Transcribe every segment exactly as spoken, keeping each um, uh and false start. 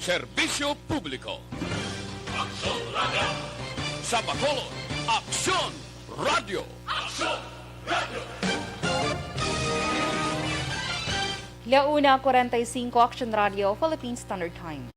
Serbisyo publiko. Aksyon Radio. Sa Bacolod, Aksyon Radio. Aksyon Radio. La una cuarenta y cinco, Action Radio, Philippine Standard Time.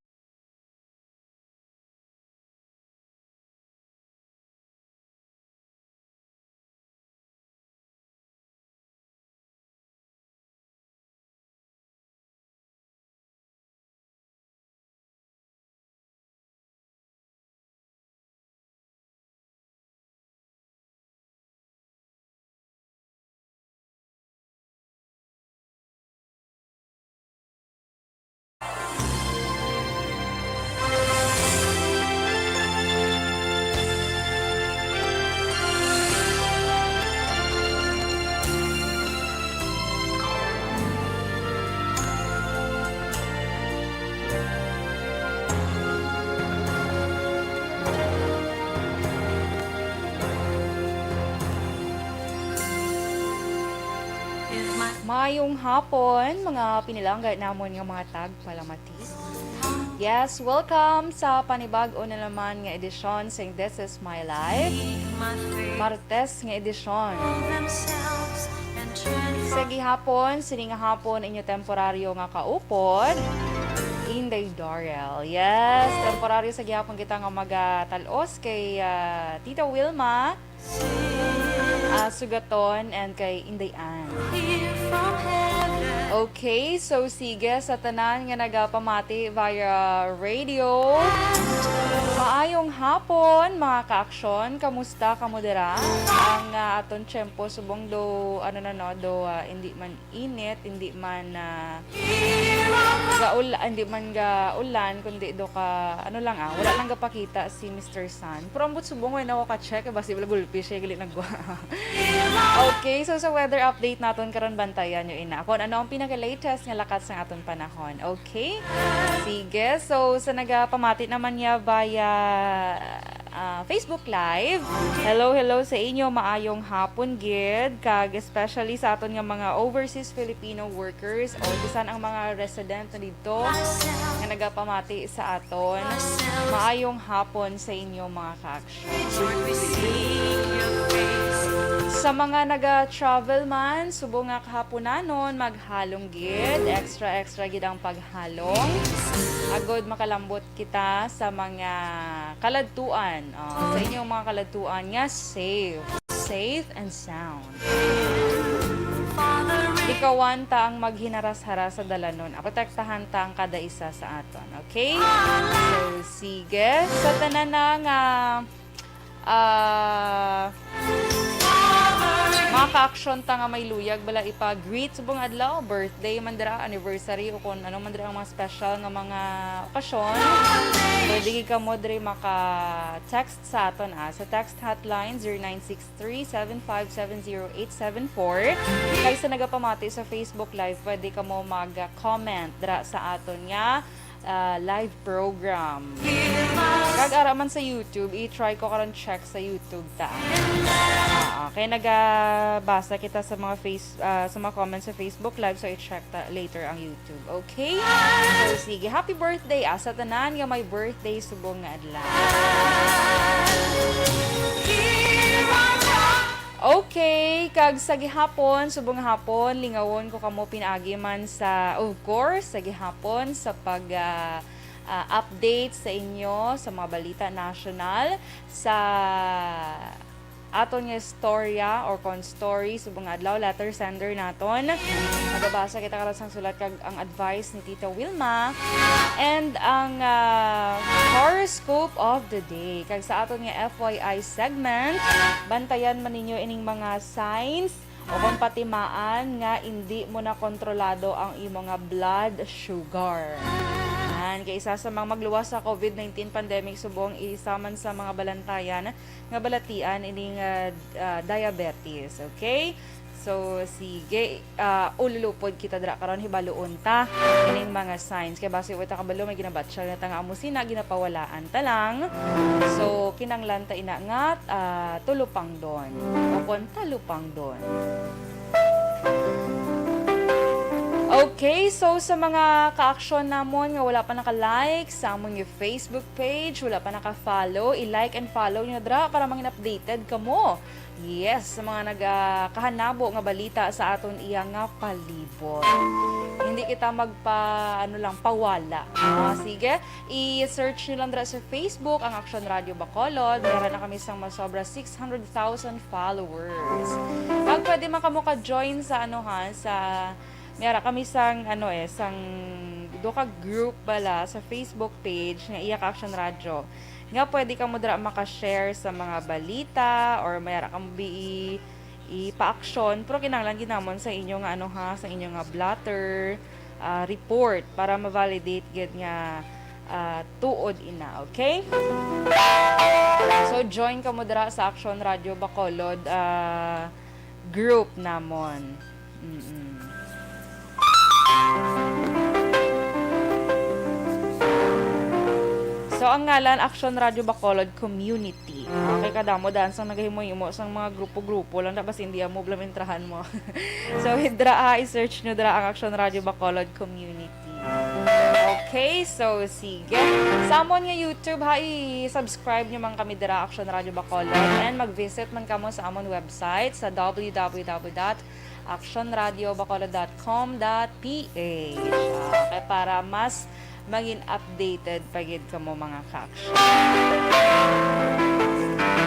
Maayong hapon, mga pinalangga namon nga mga tagpalamati. Yes, welcome sa panibag-o na naman nga edisyon sing This Is My Life, Martes nga edisyon. Sa gihapon, sini nga hapon, inyo temporaryo nga kaupod, Inday Darrell. Yes, temporaryo sa gihapon kita nga magatal-os kay, ah, Tita Wilma, ah, Sugaton, and kay Inday Ann. Okay, so sige, sa tanan nga nagapamati via radio, maayong hapon, mga kaaksyon. Kamusta kamo dira? Ang, ah, aton tiyempo subong do, ano na, no, do, ah, hindi man init, hindi man, ah, gaul-, hindi man gaulan, kundi do ka, ano lang, ah, wala lang gapakita si Mister Sun. Pero ambot subong, wala na ako ka-check, eh, basi wala gulpi siya, gali nagwa. Okay, so sa weather update naton karon, bantayan nyo ina kung ano ang pinaka-latest nga lakat sa aton panahon. Okay? Sige, so sa nagapamati naman niya via, ah, Facebook Live, hello, hello sa inyo, maayong hapon gid, kag especially sa aton nga mga overseas Filipino workers o bisan ang mga resident na didto nga nagapamati sa aton. Maayong hapon sa inyo, mga ka-action. Sa mga naga-travel man, subong nga kahaponanon, maghalong gid. Extra, extra gid ang paghalong. Agod makalambot kita sa mga kaladtuan. Oh, sa inyong mga kaladtuan nga safe. Safe and sound. Likawan ta ang maghinaras-haras sa dalanon. Protektahan ta ang kada isa sa aton. Okay? So, sige. Sa tanan na nga, ah, mga ka-action ta nga may luyag bala ipa-greet subong adlaw, birthday man dira, anniversary, o kung ano man dira ang mga special nga mga okasyon, pwede gid kamo diri maka-text sa aton, ah, sa text hotline zero nine six three seven five seven zero eight seven four. Kag sa nagapamati sa Facebook Live, pwede kamo mag-comment dira sa aton nga, ah, live program. Kag ara man sa YouTube, i-try ko karon check sa YouTube ta. Ah, okay, nagabasa kita sa mga face, ah, sa mga comments sa Facebook Live, so i-check ta later ang YouTube. Okay? So, sige, happy birthday, ah, sa tanan nga may birthday subong nga adlaw. Okay, kag sa gihapon, subong nga hapon, lingawon ko kamo pinaagi man sa, of course, sa gihapon, sa pag, ah, ah, update sa inyo sa mga balita national, sa aton nga istorya or kon story subong nga adlaw, letter sender naton. Magabasa kita karon sang sulat kag ang advice ni Tita Wilma and ang, ah, horoscope of the day. Kag sa aton nga F Y I segment, bantayan man ninyo ining mga signs o kon patimaan nga indi mo na kontrolado ang imo nga blood sugar. Yan, kay isa sa mga magluwas sa COVID nineteen pandemic subong, isa man sa mga balantayan nga balatian ining, ah, ah, diabetes, okay? So, sige, ah, ululupod kita dira karon, hibaluon ta ining mga signs. Kay basi wa ta kabalo, may ginabatsyag na ta nga amo sina, ginapawalaan ta lang. So, kinanglan ta ina nga, ah, tulupangdon o kon talupangdon. Okay, so sa mga ka-aksyon namon nga wala pa naka-like sa amon nga Facebook page, wala pa naka-follow, i-like and follow nyo dra para mangin updated kamo. Yes, sa mga nagakahanabo nga balita sa aton iya nga palibot. Hindi kita magpa, ano lang, pawala. Ah, sige, i-search nyo lang dra sa Facebook ang Aksyon Radio Bacolod. Meron na kami sang masobra six hundred thousand followers. Kag pwede man kamo ka-join sa, ano ha, sa, may ara kami sang, ano eh, sang do ka group bala sa Facebook page nga iya ka Aksyon Radio. Nga pwede kamo dira maka-share sa mga balita or may ara kamo bi-, i-, ipa-action, pero kinahanglan gid namon sa inyo nga, ano ha, sa inyo nga blotter, ah, report para ma-validate gid nga, ah, tuod ina, okay? So, join kamo dira sa Aksyon Radio Bacolod, ah, group namon. Mm-mm. So, ang ngalan, Aksyon Radio Bacolod Community. Okay, kadamo daan sang nagahimo-himo sang mga grupo-grupo lang, da basi hindi amo bala mintrahan mo. So, dira, ah, i-search nyo dira ang Aksyon Radio Bacolod Community. Okay, so sige. Sa amon nga YouTube, ha, i-subscribe nyo man kami dira, Aksyon Radio Bacolod, and mag-visit man kamo sa amon website sa w w w dot action radio bacolod dot com dot p h. Okay, para mas mangin updated pa gid kamo, mga ka-aksyon.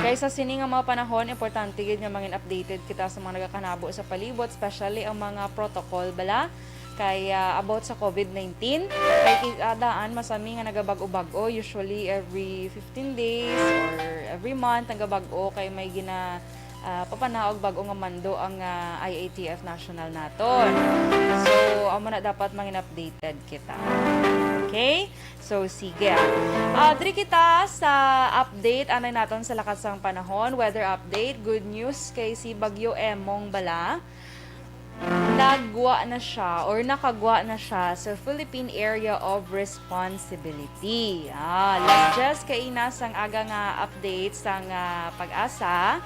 Kay sa sini nga mga panahon, importante gid nga mangin updated kita sa mga nagakahanabo sa palibot, especially ang mga protocol bala kay, ah, about sa covid nineteen. Kay ki-, ah, daan masami nga nagabag-o-bag-o, usually every fifteen days or every month nagabag-o kay may gina-, ah, papanaog bag-o nga mando ang, ah, I A T F national naton. So, amo na dapat mangin updated kita. Okay? So, sige, ah. Ah, diri kita sa update anay naton sa lakat sang panahon, weather update. Good news kay si Bagyo Emong bala, nagwa na siya or nakagwa na siya sa Philippine Area of Responsibility. Ah, alas diyes kaina sang aga nga update sang, ah, PAGASA,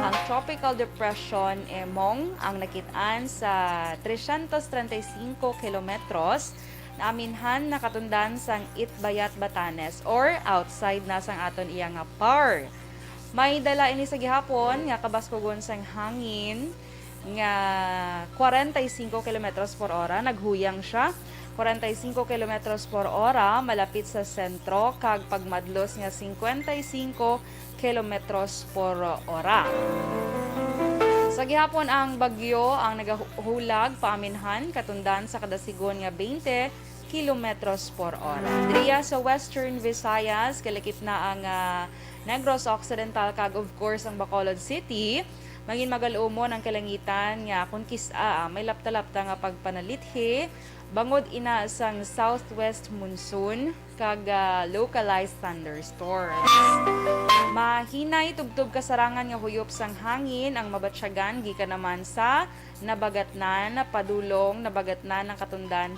ang Tropical Depression Emong ang nakit-an sa trescientos treinta y cinco kilometros na aminhan na katundan sang Itbayat, Batanes, or outside na sang aton iya nga PAR. May dala ini sa gihapon nga kabaskugon sang hangin nga kwarenta y cinco kilometros por ora, naghuyang siya kwarenta y cinco kilometros por ora malapit sa sentro kag pagmadlos nga cincuenta y cinco kilometros por ora. Sa gihapon, ang bagyo ang nagahulag paaminhan katundan sa kadasigon nga twenty kilometros por ora. Diriya sa Western Visayas, kalakip na ang, ah, Negros Occidental kag, of course, ang Bacolod City. Mangin magal-umon ang kalangitan nga kon kis-a, ah, may lapta-lapta nga pagpanalithi bangod ina sang southwest monsoon kag, ah, localized thunderstorms. Mahinay tubtob kasarangan nga huyop sang hangin ang mabatyagan gikan naman sa Nabagatnan, padulong Nabagatnan ang katundan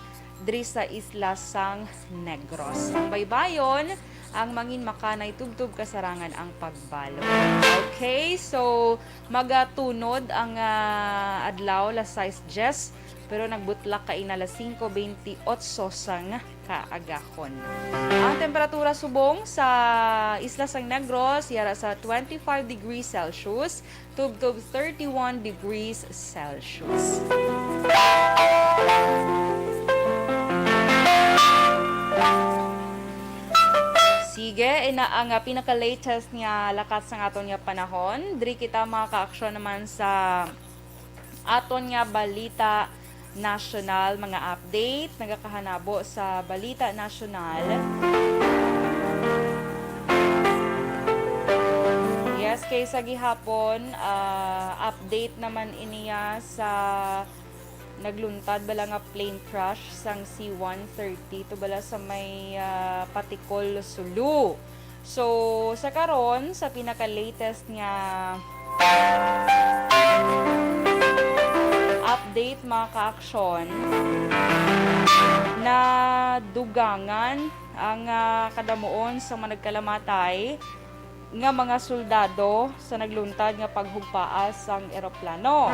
diri sa isla sang Negros. Ang baybayon, ang mangin makanay tubtob kasarangan ang pagbalod. Okay, so magatunod ang, ah, adlaw, las sais diyes, pero nagbutlak kaina las singko bentiocho sang kaagahon. Ang temperatura subong sa isla sang Negros, yara sa twenty-five degrees Celsius, tubtob thirty-one degrees Celsius. Sige, ina ang, ah, pinaka-latest nga lakat sang aton nga panahon. Diri kita, mga ka-aksyon, naman sa aton nga balita nasyonal, mga update nagakahanabo sa balita nasyonal. Yes, kay sa gihapon, ah, update naman iniya sa nagluntad bala nga plane crash sang C one thirty to bala sa may, ah, Paticol, Sulu. So, sa karon, sa pinaka-latest nga update, mga ka-aksyon, nadugangan ang, ah, kadamuon sa mga nagkalamatay nga mga soldado sa nagluntad nga paghugpaa sang eroplano.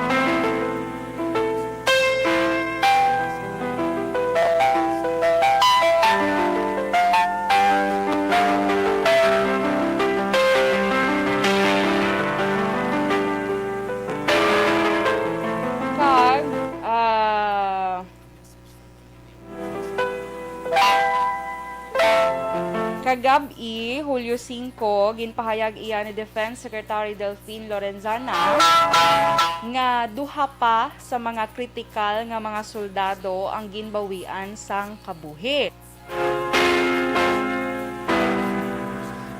Kagab-i, Hulyo singko, ginpahayag iya ni Defense Secretary Delfin Lorenzana nga duha pa sa mga kritikal nga mga soldado ang ginbawian sang kabuhi.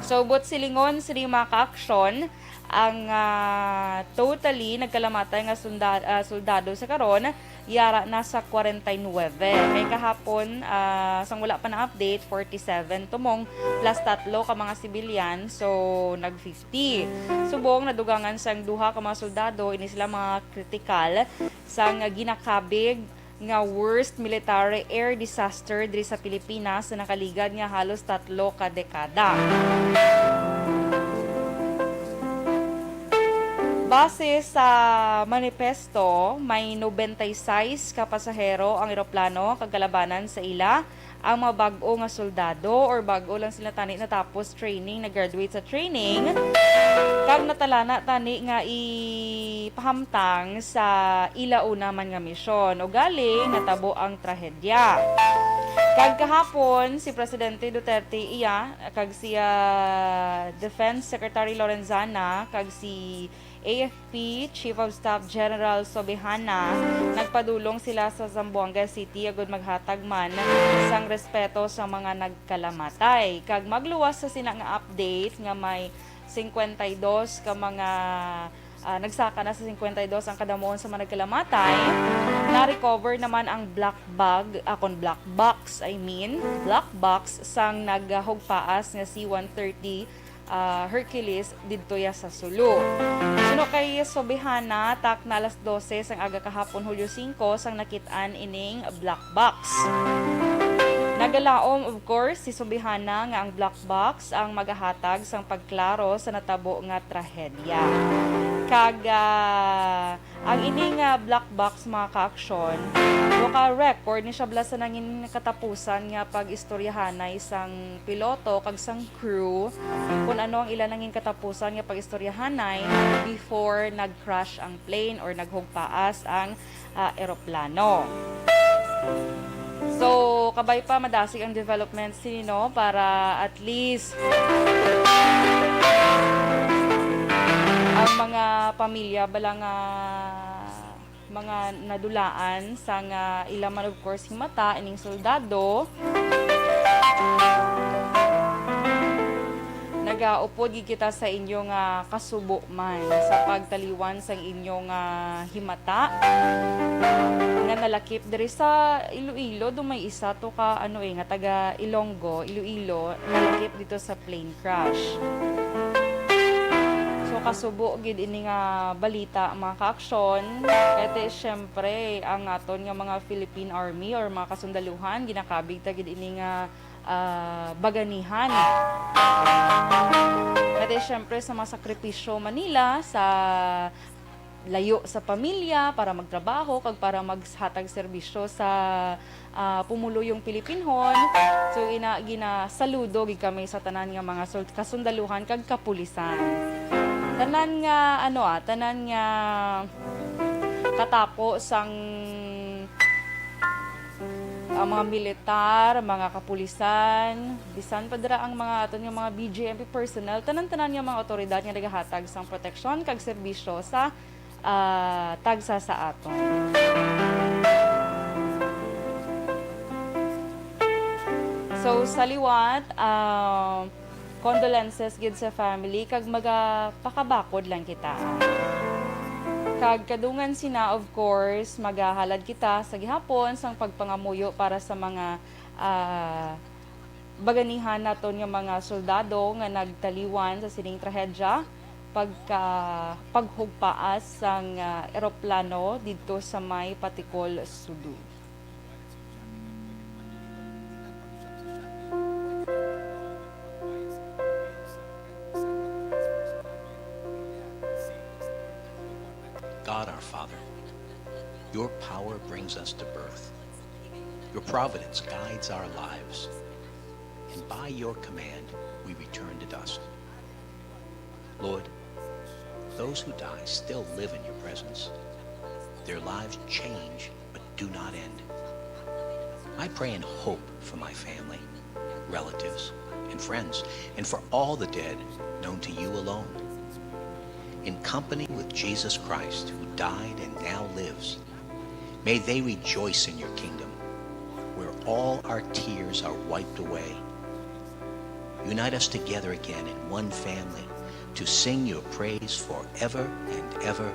So, buot silingon sini, mga kaaksyon, ang, ah, totally nagkalamatay nga sunda-, ah, soldado sa karon, yara na sa forty-nine. Kay kahapon, ah, sang wala pa na-update, forty-seven tumong plus tatlo ka mga civilian, so nag-fifty. Subong nadugangan sang duha ka mga soldado, ini sila mga kritikal sang ginakabig nga worst military air disaster diri sa Pilipinas sa nakaligad nga halos tatlo ka dekada. Base sa manifesto, may nobenta y seis ka pasahero ang eroplano kag kalabanan sa ila ang mga bag-o nga soldado or bag-o lang sila tani natapos training, nag-graduate sa training, kag natalana tani nga ipahamtang sa ila una man nga misyon. Ugaling natabo ang trahedya. Kag kahapon, si Presidente Duterte iya, kag si, ah, Defense Secretary Lorenzana, kag si A F P Chief of Staff General Sobihana, nagpadulong sila sa Zamboanga City agud maghatag man sang respeto sa mga nagkalamatay. Kag magluwas sa sina nga update nga may cincuenta y dos ka mga, ah, nagsaka na sa cincuenta y dos ang kadamuon sa mga nagkalamatay, na-recover naman ang black bag, ah, kon black box, I mean, black box sang naghugpaas nga C one thirty, ah, Hercules didto ya sa Sulu. Suno kay Sobihana, takna alas dose sang aga kahapon, Hulyo singko, sang nakit-an ining black box. Nagalaom, of course, si Sobihana nga ang black box ang magahatag sang pagklaro sa natabo nga trahedya. Kag, ah, ang ini nga black box, mga kaaksyon, naka-record ni siya bala sa nangin katapusan nga pag-istoryahanay sang piloto kag sang crew, kung ano ang ila nangin katapusan nga pag-istoryahanay before nag-crash ang plane or naghugpaas ang, ah, eroplano. So, kabay pa madasig ang developments sini, no, para at least ang mga pamilya bala nga mga nadulaan sang ila man, of course, himata ining soldado. Nagaupod gid kita sa inyo nga kasubo man sa pagtaliwan sang inyo nga himata nga nalakip diri sa Iloilo. Do may isa to ka, ano, eh, nga taga Ilonggo, Iloilo, nalakip dito sa plane crash. So, kasubo gid ini nga balita, mga kaaksyon. Kay ti, syempre, ang aton nga mga Philippine Army or mga kasundaluhan, ginakabig ta gid ini nga, ah, baganihan. Kay ti, syempre, sa mga sakripisyo man nila sa layo sa pamilya para magtrabaho kag para maghatag serbisyo sa, ah, pumuluyong Pilipinhon. So, ina, ginasaludo gid kami sa tanan nga mga sul-, kasundaluhan kag kapulisan. Tanan nga, ano, ah, tanan nga katapo sang, ah, mga militar, mga kapulisan, bisan pa dira ang mga aton nga mga B J M P personnel, tanan-tanan nga mga awtoridad nga nagahatag sang proteksyon kag serbisyo sa, ah, tagsa sa aton. So, sa liwat, ah, condolences gid sa family, kag magapakabakod lang kita. Kag kadungan sina, of course, magahalad kita sa gihapon sang pagpangamuyo para sa mga, ah, baganihan naton nga mga soldado nga nagtaliwan sa sining trahedya pagka paghugpaas sang, ah, eroplano didto sa may Paticol, Sulu. God our Father, your power brings us to birth. Your providence guides our lives. And by your command, we return to dust. Lord, those who die still live in your presence. Their lives change but do not end. I pray in hope for my family, relatives, and friends, and for all the dead known to you alone. In company with Jesus Christ, who died and now lives, may they rejoice in your kingdom, where all our tears are wiped away. Unite us together again in one family to sing your praise forever and ever.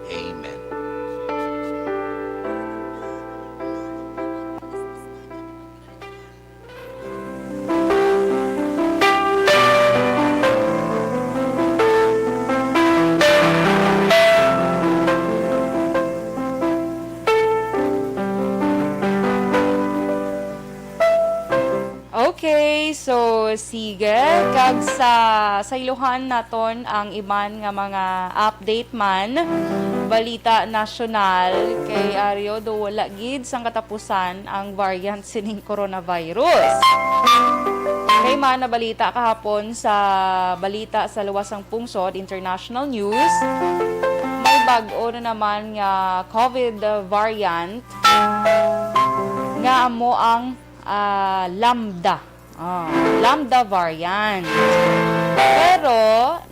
Amen. Okay, so sige, kag sa saylohan naton ang iban nga mga update man, balita nasyonal, kay aryo do wala gid sang katapusan ang variant sining coronavirus. Kay man nabalita kahapon sa balita sa luwas sang pungsod, international news, may bag-o na naman nga COVID variant nga amo ang, ah, Lambda. Ah, Lambda variant. Pero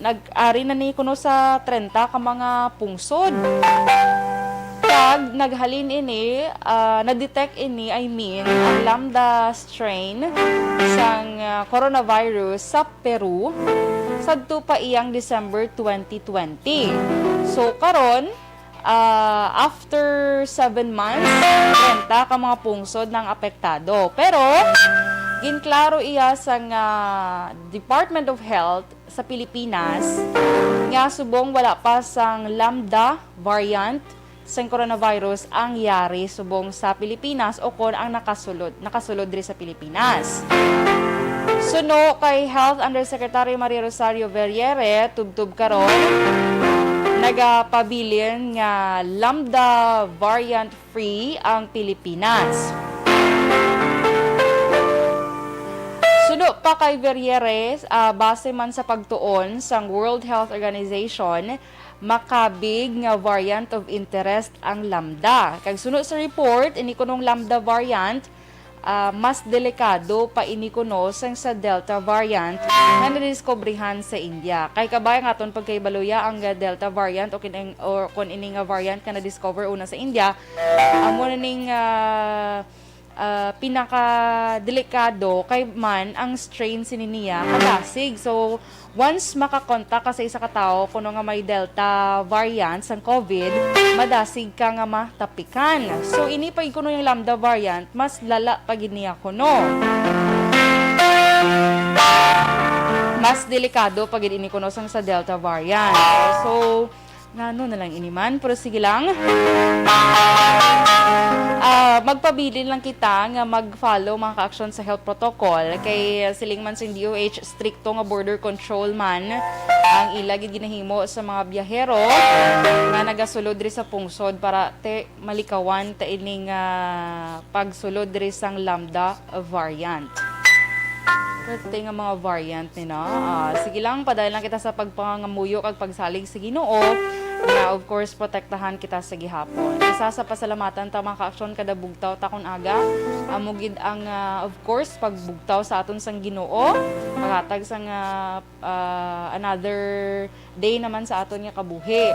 nag-ari na ni kuno sa trenta ka mga pungsod. Kag naghalin ini, ah, na-detect ini, I mean, ang Lambda strain sang, ah, coronavirus sa Peru sadto pa iyang December twenty twenty. So, karon, ah, after seven months, trenta ka mga pungsod nang apektado. Pero ginklaro iya sang, ah, Department of Health sa Pilipinas nga subong wala pa sang Lambda variant sang coronavirus ang yari subong sa Pilipinas o kon ang nakasulod, nakasulod diri sa Pilipinas. Suno kay Health Undersecretary Maria Rosario Vergeire, tubtob karon nagapabilin nga Lambda variant free ang Pilipinas. Suno pa kay Vergeire, ah, base man sa pagtuon sang World Health Organization, makabig nga variant of interest ang Lambda. Kag suno sa report, ini kunong Lambda variant, ah, mas delikado pa ini kuno sang sa Delta variant nga nadiskubrihan sa India. Kay kabay ang aton pagkahibaloya, ang, ah, Delta variant o kin-, or kon ini nga variant nga na-discover una sa India, amo na ning, ah, ah, pinakadelikado kay man ang strain sini niya kadasig. So, once makakontak ka sa isa ka tawo kuno nga may Delta variant sang COVID, madasig ka nga matapikan. So, ini pa gid kuno yung Lambda variant, mas lala pa gid niya kuno. Mas delikado pa gid ini kuno sang sa Delta variant. So, ngano na lang ini man, pero sige lang. Ah, magpabilin lang kita nga mag-follow, mga ka-aksyon, sa health protocol. Kay siling man sing D O H, strikto nga border control man ang ila gid ginahimo sa mga biyahero nga nagasulod diri sa pungsod para te malikawan ta ining, ah, pagsulod diri sang Lambda variant. Perti nga mga variant ni na. Ah, sige lang, padayon lang kita sa pagpangamuyo kag pagsalig sa Ginoo, nga, of course, protektahan kita sa gihapon. Isa sa pasalamatan ta, mga ka-aksyon, kada bugtaw ta kun aga, amo gid ang, ah, of course, pagbugtaw sa aton sang Ginoo, paghatag sang, ah, ah, another day naman sa aton nga kabuhi.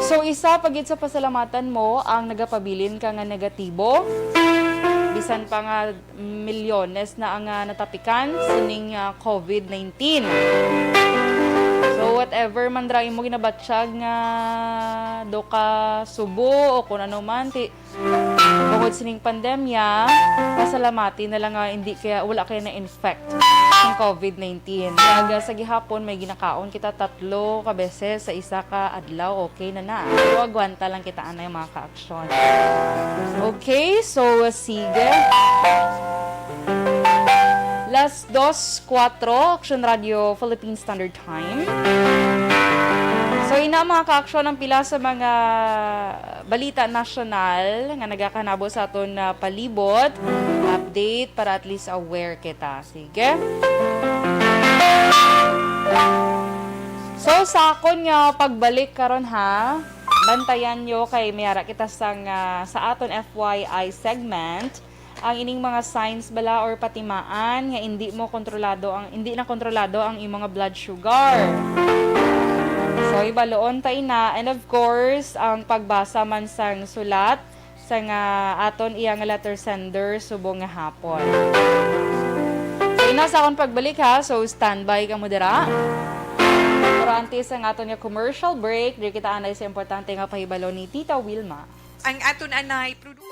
So, isa pa gid sa pasalamatan mo ang nagapabilin ka nga negatibo, bisan pa nga milyones na ang, ah, natapikan sining, ah, COVID nineteen. So, whatever man ra imo ginabatyag nga do ka subo o kung ano man, ti-, bungod sining pandemya, pasalamati na lang nga hindi kaya, wala kaya na-infect ng COVID nineteen. Kag sa gihapon, may ginakaon kita tatlo ka beses sa isa ka adlaw, okay na na. Pero agwanta lang kita, anay, mga ka-aksyon. Okay, so, sige. Las dos kuwatro, Aksyon Radio, Philippine Standard Time. So, ina, mga ka-aksyon, ang pila sa mga balita nasyonal nga nagakanabo sa aton, ah, palibot. Update para at least aware kita. Sige. So, sa akon nga pagbalik karon, ha, bantayan nyo kay may ara kita sang, ah, sa aton F Y I segment. ang ining mga signs bala or patimaan nga hindi mo kontrolado ang, hindi na kontrolado ang imong blood sugar. So, hibaluon ta ina, and of course, ang pagbasa man sang sulat sa nga aton iya nga letter sender subong nga hapon. So, ina, sa akong pagbalik ha, so standby ka mo dira. Pero antes ang aton nga commercial break, diri kita anay sa importante nga pahibalo ni Tita Wilma. Ang aton anay produ-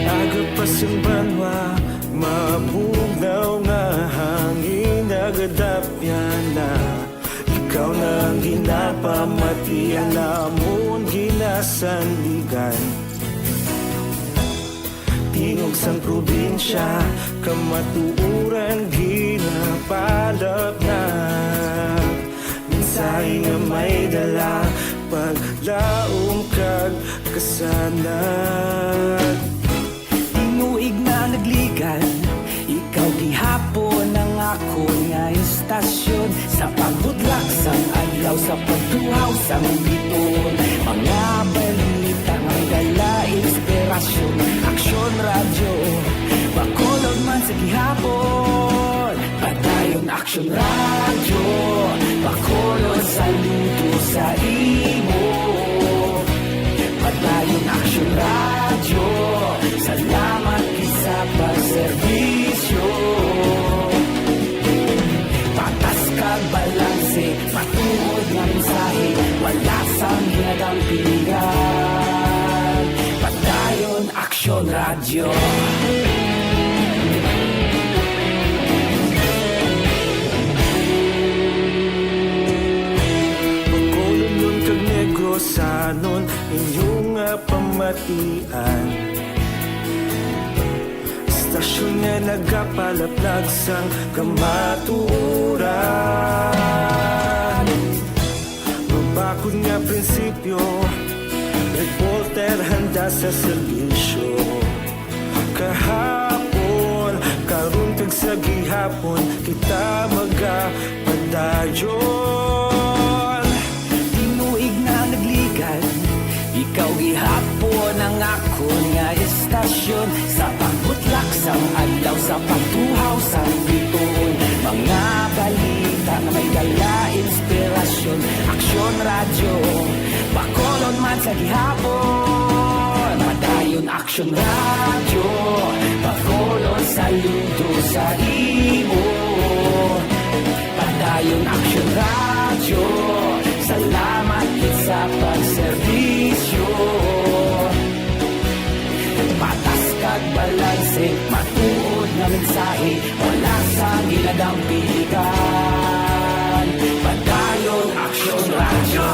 Aga pa sing banwa, mabugnaw nga hangin, nagadapyan na. Ikaw na ang ginapamati, ang amon ginasandigan. Tingog sang probinsya, kamatuoran ginapalapnag. Mensahe nga may dala, paglaom kag kasanag. Tinuig na nagligad, ikaw gihapon ang akon nga istasyon. Sa pagbudlak sang adlaw, sa pagtuhaw sang bituon, mga balita nga dala inspirasyon. Aksyon Radyo, Bacolod man sa gihapon. Padayon Aksyon Radyo, Bacolod, saludo sa imo. Padayon Aksyon Radyo, salamat gid sa pagserbisyo. Patas kag balanse, matuod nga mensahe, wala sang ginadampingan. Padayon Aksyon Radyo. Bacolodnon kag Negrosanon, inyo nga pamatian. Istasyon nga nagapalaplag sang kamatuoran. Mabakod nga prinsipyo, reporter handa sa serbisyo. Kahapon, karon kag sa gihapon, kita magapadayon. Tinuig na nagligad, ikaw gihapon ang akon nga istasyon. Sa pagbutlak sang adlaw, sa pagtuhaw sang bituon, mga balita nga May dala inspirasyon, Aksyon Radyo, Bacolod man sa gihapon. Padayon Aksyon Radyo, Bacolod saludo sa imo. Padayon Aksyon Radyo, salamat gid sa pagserbisyo. Patas kag balanse, matuod nga mensahe, wala sang ginadampigan. Padayon Aksyon Radyo.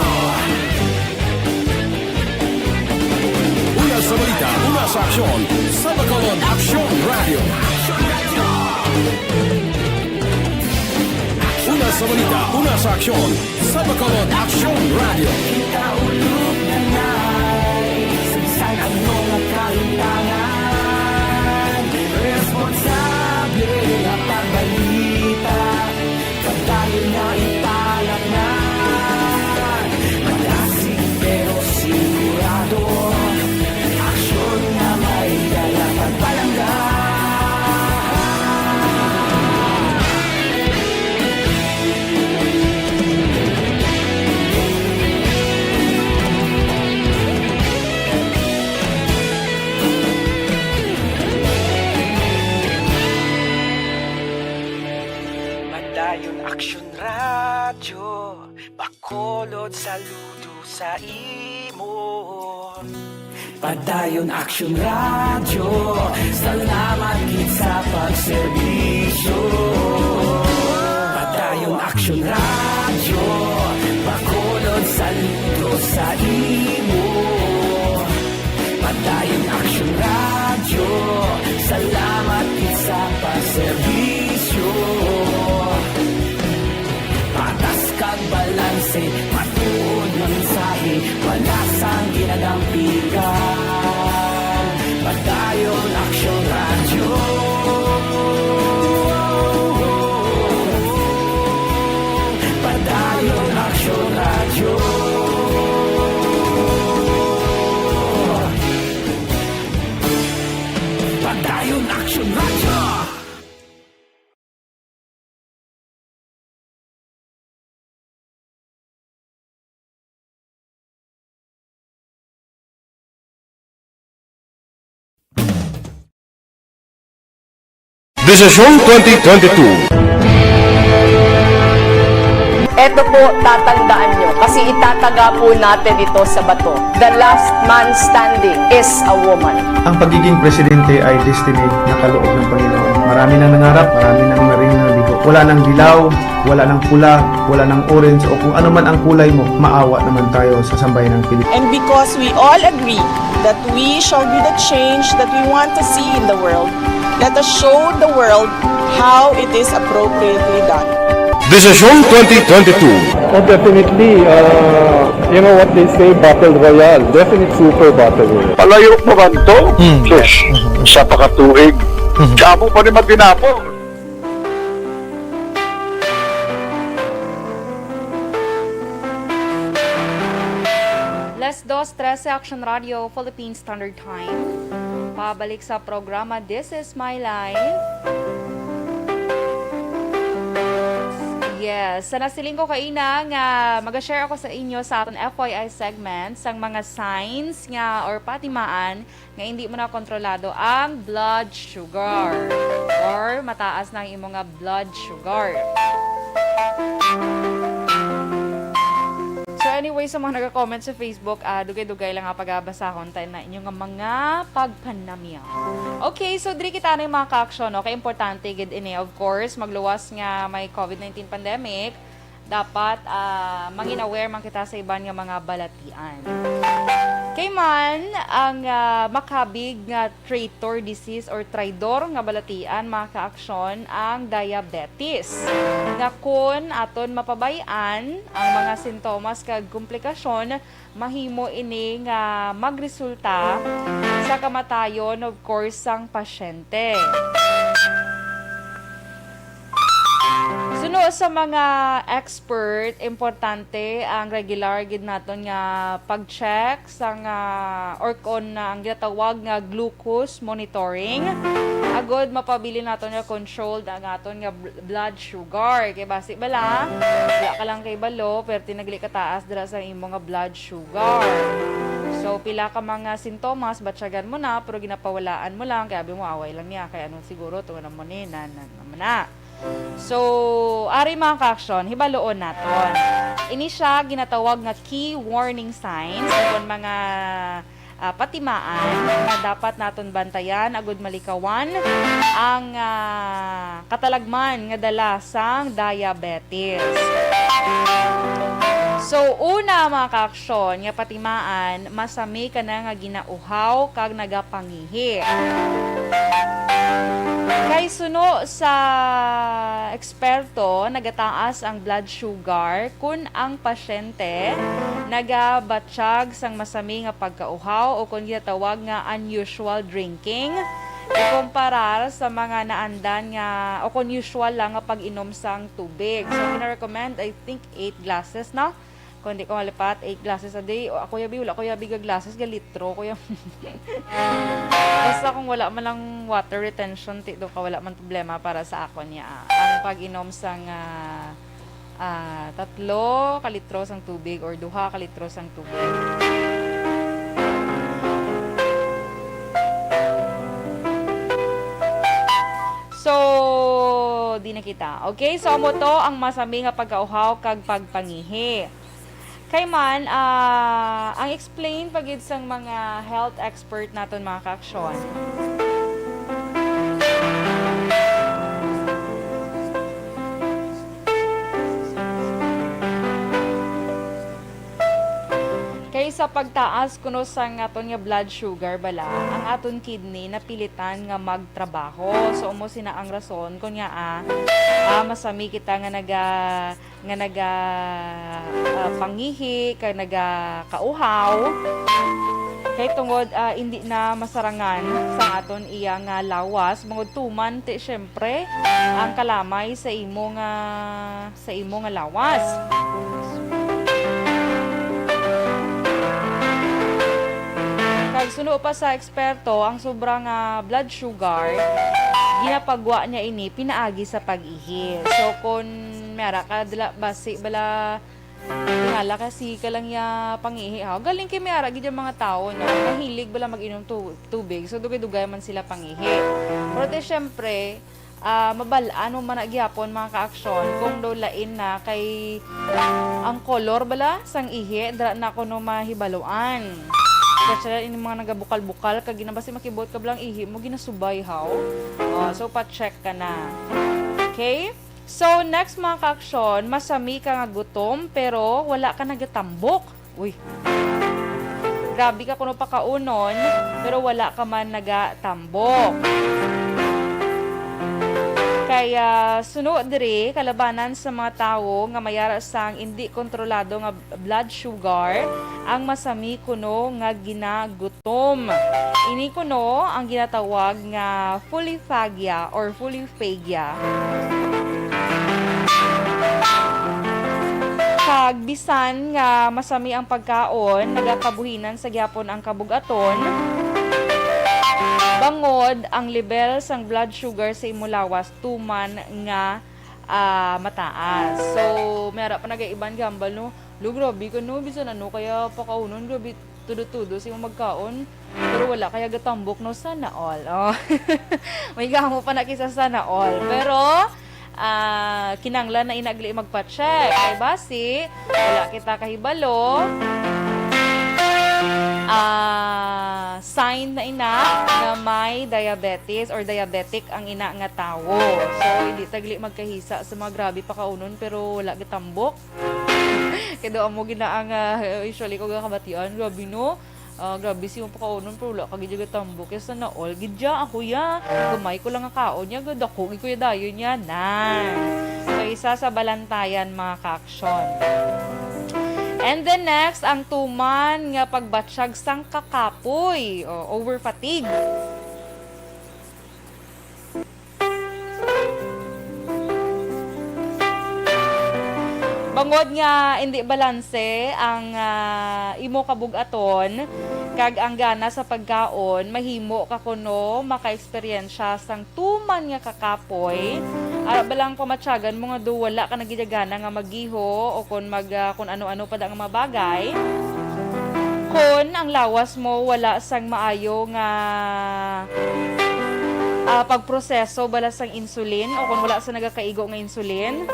Una sa balita, una sa aksyon, sa Bacolod Aksyon Radyo. Una sa balita, una sa aksyon, sa Bacolod Aksyon Radyo. Kita ulog na na'y sagsag ang mga kahitangan. Responsable nga pagbalita, pagdayon nga ipalaknag. Madasig pero sigurado, aksyon nga may dala pagpalangga. Padayon Aksyon Radyo, Bacolod saludo sa imo. Padayon Aksyon Radyo, salamat gid sa pagserbisyo. Padayon Aksyon Radyo, Bacolod saludo sa imo. Padayon Aksyon Radyo, salamat gid sa pagserbisyo. Patas kag balanse, matuod nga mensahe, wala sang ginadampigan. Padayon Aksyon Radyo. Padayon Aksyon Radyo. Padayon Aksyon Radyo. Desisyon twenty twenty-two. Eto po, tatandaan nyo, kasi itataga po natin ito sa bato. The last man standing is a woman. Ang pagiging presidente ay destiny na kaloob ng Panginoon. Marami nang nangarap, marami nang naring nabigo. Wala nang dilaw, wala nang pula, wala nang orange, o kung ano man ang kulay mo, maawa naman tayo sa sambayan ng Pilipinas. And because we all agree that we shall be the change that we want to see in the world, let us show the world how it is appropriately done. Desisyon twenty twenty-two. Oh, definitely. Uh, you know what they say, battle royale. Definitely super battle royale. Palayo mo man to? Hmm. Sus, isa pa ka tuig. Hmm. Sa amo pa ni Matinapol. Las dos trese, Action Radio, Philippine Standard Time. Pabalik sa programa, This is My Life. Yes, sa nasiling ko kaina nga mag-share ako sa inyo sa aton F Y I segment sang mga signs nga or patimaan nga hindi mo na kontrolado ang blood sugar or mataas na ang imo nga blood sugar. So anyway, sa mga nag-comment sa Facebook, ah, dugay-dugay lang nga pagabasahon ta na inyo nga mga pagpanamyaw. Okay, so diri kita na yung mga ka-aksyon, no? Kay importante gid ini, of course, magluwas nga may covid nineteen pandemic, dapat, ah, mangin aware man kita sa iban nga mga balatian. Kay man ang, ah, makabig nga traitor disease or traidor nga balatian, mga kaaksyon, ang diabetes, nga kun aton mapabay-an ang mga sintomas kag komplikasyon, mahimo ini nga magresulta sa kamatayon, of course, sang pasyente. Suno sa mga expert, importante ang regular gid naton nga pag-check sang, ah, or kon ang ginatawag nga glucose monitoring. Good, mapabilin naton nga controlled ang aton nga bl-, blood sugar. Kay basi bala, wala ka lang kay balo, pero tinagli ka taas dira sa imo nga blood sugar. So, pila ka mga sintomas, batyagan mo na, pero ginapawalaan mo lang, kay abi mo, away lang niya, kay ano siguro, tunga na mo ni, na, na, na, na. So, ari mga ka-aksyon, hibaloon naton. Ini siya ginatawag nga key warning signs, kon mga ah, patimaan nga dapat naton bantayan agud malikawan ang, ah, katalagman nga dala sang diabetes. So, una, mga kaaksyon, nga patimaan, masami ka na nga ginauhaw kag nagapangihi. Kay suno sa eksperto, nagataas ang blood sugar kon ang pasyente nagabatyag sang masami nga pagkauhaw o kon ginatawag nga unusual drinking, ikumparar sa mga naandan nga o kon usual lang nga pag-inom sang tubig. So, gina-recommend, I think, eight glasses, no? Kung di ko malipat, eight glasses a day. O, ako yabi, wala ko yabi ga glasses, ga litro ko yab-, basta kung wala man lang water retention, ti do ka, wala man problema para sa akon niya. Ang pag-inom sang, ah, ah, tatlo ka litro sang tubig or duha ka litro sang tubig. So, di na kita. Okay, so amo to ang masami nga pagkauhaw kag pagpangihi. Kay man, ah, ang explain pa gid sang mga health expert naton, mga kaaksyon. Kay sa pagtaas kuno sang aton nga blood sugar bala, ang aton kidney napilitan nga magtrabaho. So, amo sina ang rason kon ngaa, ah, masami kita nga naga-, nga naga, ah, pangihi, kag nagakauhaw. Kay tungod, ah, indi na masarangan sa aton iya nga lawas, bangod tuman ti, syempre, ang kalamay sa imo nga, sa imo nga lawas. Kag suno pa sa eksperto, ang sobra nga blood sugar, ginapagwa niya ini pinaagi sa pag-ihi. So, kon may ara ka dila, basi bala, tingala ka, sige ka lang ya pangihi, ha? Galing kay may ara gid yung mga tao, no? Mahilig bala mag-inom tu-, tubig. So, dugay-dugay man sila pangihi. Pero ti, syempre, ah, mabal-an mo man na gihapon, mga kaaksyon, kung daw lain na kay ang kolor bala sang ihi, dira na kuno mahibaluan. Especially ini mga nagabukal-bukal, kag ginabasi makibot ka bala ang ihi mo, ginasubay, haw. Oh, so, pa-check ka na. Okay? So, next, mga kaaksyon, masami ka nga gutom, pero wala ka nagatambok. Uy. Grabe ka kuno pakaunon, pero wala ka man nagatambok. Kaya suno diri, kalabanan sa mga tawo nga may ara sang indi kontrolado nga blood sugar, ang masami kuno nga ginagutom. Ini kuno ang ginatawag nga fulliphagia or fulliphagia. Kag bisan nga masami ang pagkaon, nagakabuhinan sa gihapon ang kabug-aton, bangod ang level sang blood sugar sa imo lawas tuman nga, ah, mataas. So, may ara pa nagaiban gambal, no? Lo, grabe ka, no? Bisan ano kaya pakaunon, grabe, tudo-tudo sa imong magkaon. Pero wala kaya gatambok, no? Sana all. Oh. May gamo pa na kisa sana all. Pero, ah, kinanglan na inagli magpa-check. Kay basi, wala kita kahibalo. Ah, sign na ina nga may diabetes or diabetic ang ina nga tawo. So, hindi tagli magkahisa sa mga grabe pakaunon pero wala gatambok. Kay daw amo gid na ang, ah, usually ko gakabatian. Grabe, no? Ah, grabe si imong pakaunon, pero wala ka gid gatambok. Kaya sana all gid ya, ako ya. Gamay ko lang ang kaon niya, gadako gid ko ya dayon niya. Na. So, isa sa balantayan, mga kaaksyon. And then next, ang tuman nga pagbatyag sang kakapoy. O, over fatigue. Tungod nga indi balanse ang, ah, imo kabug-aton kag ang gana sa pagkaon, mahimo ka kuno maka-eksperyensya sang tuman nga kakapoy. Ara ba lang pamatyagan mo nga do wala ka na gid gana nga maggiho o kon mag, ah, kon ano-ano pa da nga mga bagay. Kon ang lawas mo wala sang maayo nga, ah, pagproseso bala sang insulin o kon wala sa nagakaigo nga insulin,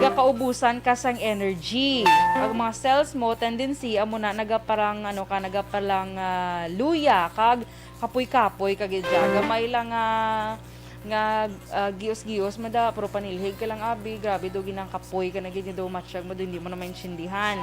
nagakaubusan ka sang energy. Ang mga cells mo, tendency, amo na, nagaparang, ano ka, nagaparang, ah, luya, kag kapoy-kapoy ka gid dyan. Gamay lang nga, nga, ah, gios-gios, mada, pero panilhig ka lang, abi, grabe do, ginang kapoy ka na gid, do, matsyag mo do, hindi mo na maintindihan.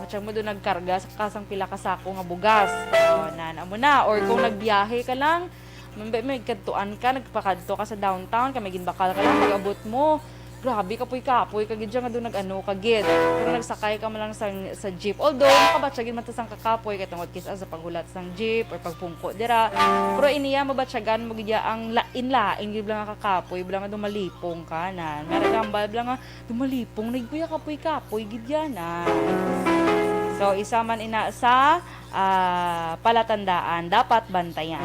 Matsyag mo do, nagkarga sa kasang pila ka sako nga bugas. O, nan, amo na. Or kung nagbiyahe ka lang, Mambay, may kadtuan ka, nagpakadto ka sa downtown, kay may ginbakal ka lang, pag-abot mo, grabe, kapoy-kapoy ka gid siya, nga doon nag-ano ka gid. Pero nagsakay ka man lang sa, sa jeep. Although, makabatya gid man ta sang kakapoy, kay tungod kis-a sa paghulat sang jeep or pagpungko dira. Pero iniya, mabatyagan mo gid ya ang lain-lain gid lang nga kakapoy, bala nga dumalipong ka na. May nagambal, bala nga, dumalipong, nagkuya kapoy-kapoy gid yan, ah. So, isa man ina sa, ah, palatandaan, dapat bantayan.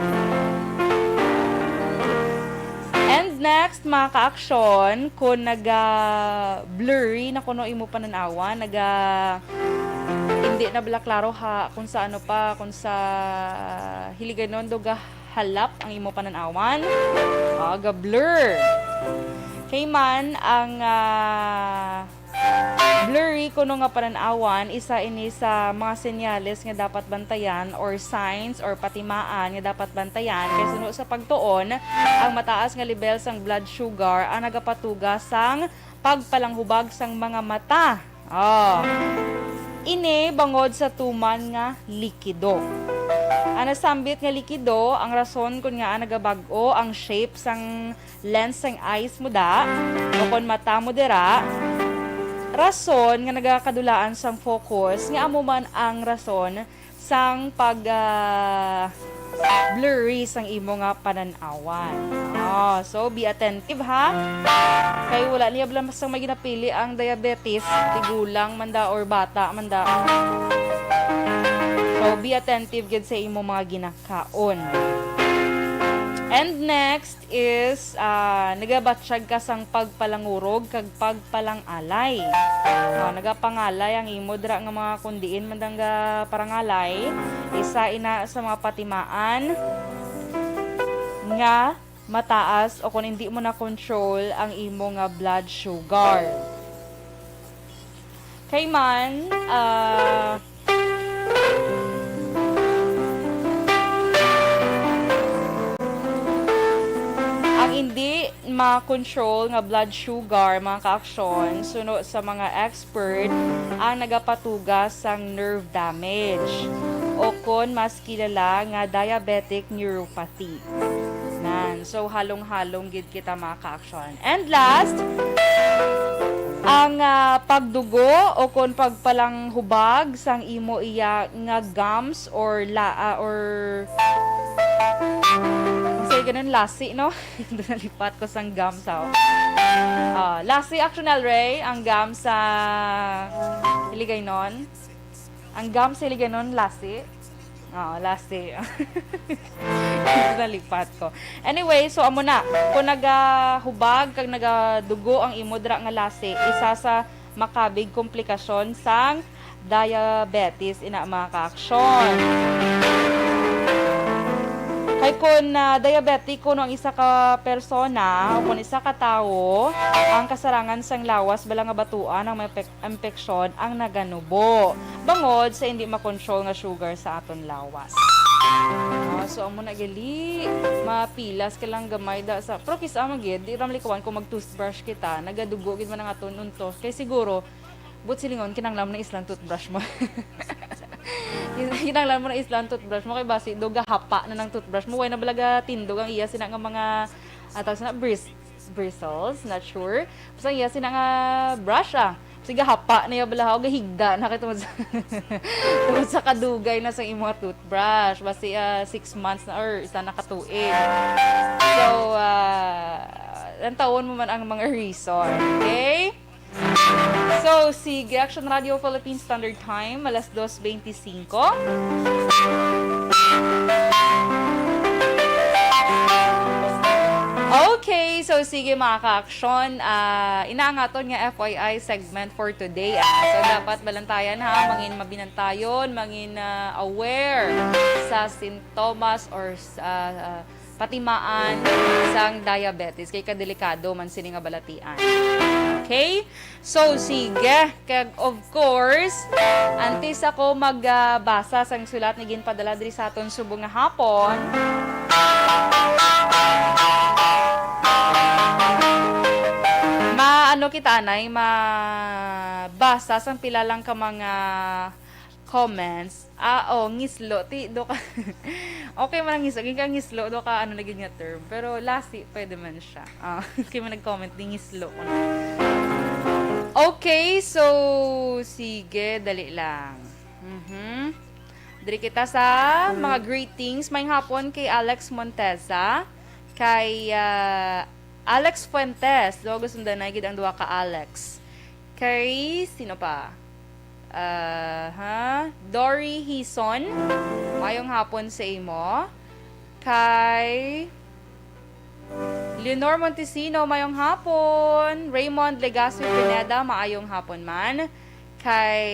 And next, mga ka-aksyon, kung naga-blurry na kuno imo pananawan, naga, hindi na bala klaro ha, kung sa ano pa, kung sa Hiligaynon do gahalap ang imo pananawan, ah, ga-blur. Kay man ang, ah, blurry kuno nga pananawan, isa ini sa mga senyales nga dapat bantayan or signs or patimaan nga dapat bantayan, kay suno sa pagtuon, ang mataas nga lebel sang blood sugar ang nagapatuga sang pagpalanghubag sang mga mata. Oh. Ini bangod sa tuman nga likido. Ang nasambit nga likido, ang rason kon ngaa nagabag-o ang shape sang lens sang eyes mo da, o kon mata mo dira, rason nga nagakadulaan sang focus, nga amo man ang rason sang pag, ah, blurry sang imo nga panan-awan. Oh, so be attentive, ha. Kay wala niya bala sang may ginapili ang diabetes, tigulang man da or bata man da. So be attentive gid sa imo mga ginakaon. And next, is, ah, nagabatyag ka sang pagpalangurog kag pagpalangalay. Ah, nagapangalay ang imo dira nga mga kundiin man dang ga-, parangalay. Isa ina sa mga patimaan nga mataas o kung hindi mo na control ang imo nga blood sugar. Kay man, ah, ang hindi ma-control nga blood sugar, mga ka-aksyon, suno sa mga expert, ang nagapatugas sang nerve damage, o kon mas kilala nga diabetic neuropathy. Nan. So, halong-halong gid kita, mga ka-aksyon. And last, ang, ah, pagdugo o kon pagpalanghubag sang imo iya nga gums or la-, ah, or, say ganun, lasi, no? Nalipat ko sang gums, oh. Ah, lasi, actually, Ray, ang gums sa Hiligaynon. Ang gums sa Hiligaynon, lasi. Oo, lasi. Nalipat ko. Anyway, so amo na. Kung nagahubag kag nagadugo ang imo dira nga lasi, isa sa makabig komplikasyon sang diabetes, ina, mga ka-aksyon. Kay kung, ah, diabetic kuno ang isa ka persona o kung isa ka tawo, ang kasarangan sang lawas bala nga batuan ang may pek-, impeksyon ang naganubo bangod sa hindi makontrol nga sugar sa aton lawas. Ah, so, amo na gali, mapilas ka lang gamay da sa, pero kis-a man gid, di ra malikawan kung mag-toothbrush kita, nagadugo gid man ang aton untos. Kay siguro, but silingon, kinahanglan mo na islang toothbrush mo. Kinahanglan mo na islang toothbrush mo, kay basi do gahapa na ng toothbrush mo, way na bala gatindog ang iya sina nga mga, ah, tawag sina, bris-, bristles, not sure. Basta iya sina nga brush, ah. Sige, hapa na iya bala, o gahigda na kay tungod sa, tungod sa kadugay na sa imong toothbrush. Basi, ah, six months na or isa na ka tuig. So, ah, lantawon mo man ang mga reason, okay? So, sige, Action Radio Philippine Standard Time, alas dos twenty-five. Okay, so sige, mga ka-aksyon, ah, ina ang aton nga F Y I segment for today, ah. So, dapat balantayan, ha, mangin mabinantayon, mangin, ah, aware sa sintomas or sa, ah, patimaan sang diabetes, kay kadelikado man sini nga balatian. Okay? So, sige. Kag, of course, antes ako magbasa sang sulat nga ginpadala diri sa aton subong nga hapon, maano kita, anay, mabasa sang pila lang ka mga comments. Ah, oh, ngislo. Ti, do ka. Okay man ang ngislo. Ginka ngislo, do ka, ano na gid nga term. Pero lasi, pwede man siya. Ah, okay man nag-comment, di ngislo ko na. Okay, so, sige, dali lang. Mhm. Diri kita sa mga greetings. Maayong hapon kay Alex Monteza, kay, ah, Alex Fuentes. Do, gusto na gid ang duha ka Alex. Kay, sino pa? Ah, ha? Dory Hison, maayong hapon sa imo. Kay Leonor Montesino, maayong hapon. Raymond Legaspi Pineda, maayong hapon man. Kay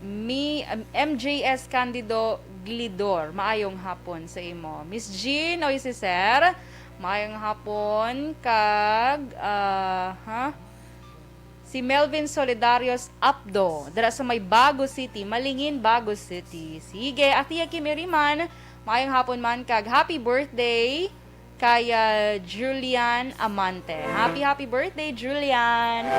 Mi-, M J S Candido Glidor, maayong hapon sa imo. Miss Jean, oy, si Sir, maayong hapon. Kag, ah, ha? Si Melvin Solidarios Apdo, dira sa may Bago City, Malingin, Bago City. Sige, Ate Kim Iriman, maayong hapon man, kag happy birthday kay, ah, Julian Amante. Happy, happy birthday, Julian!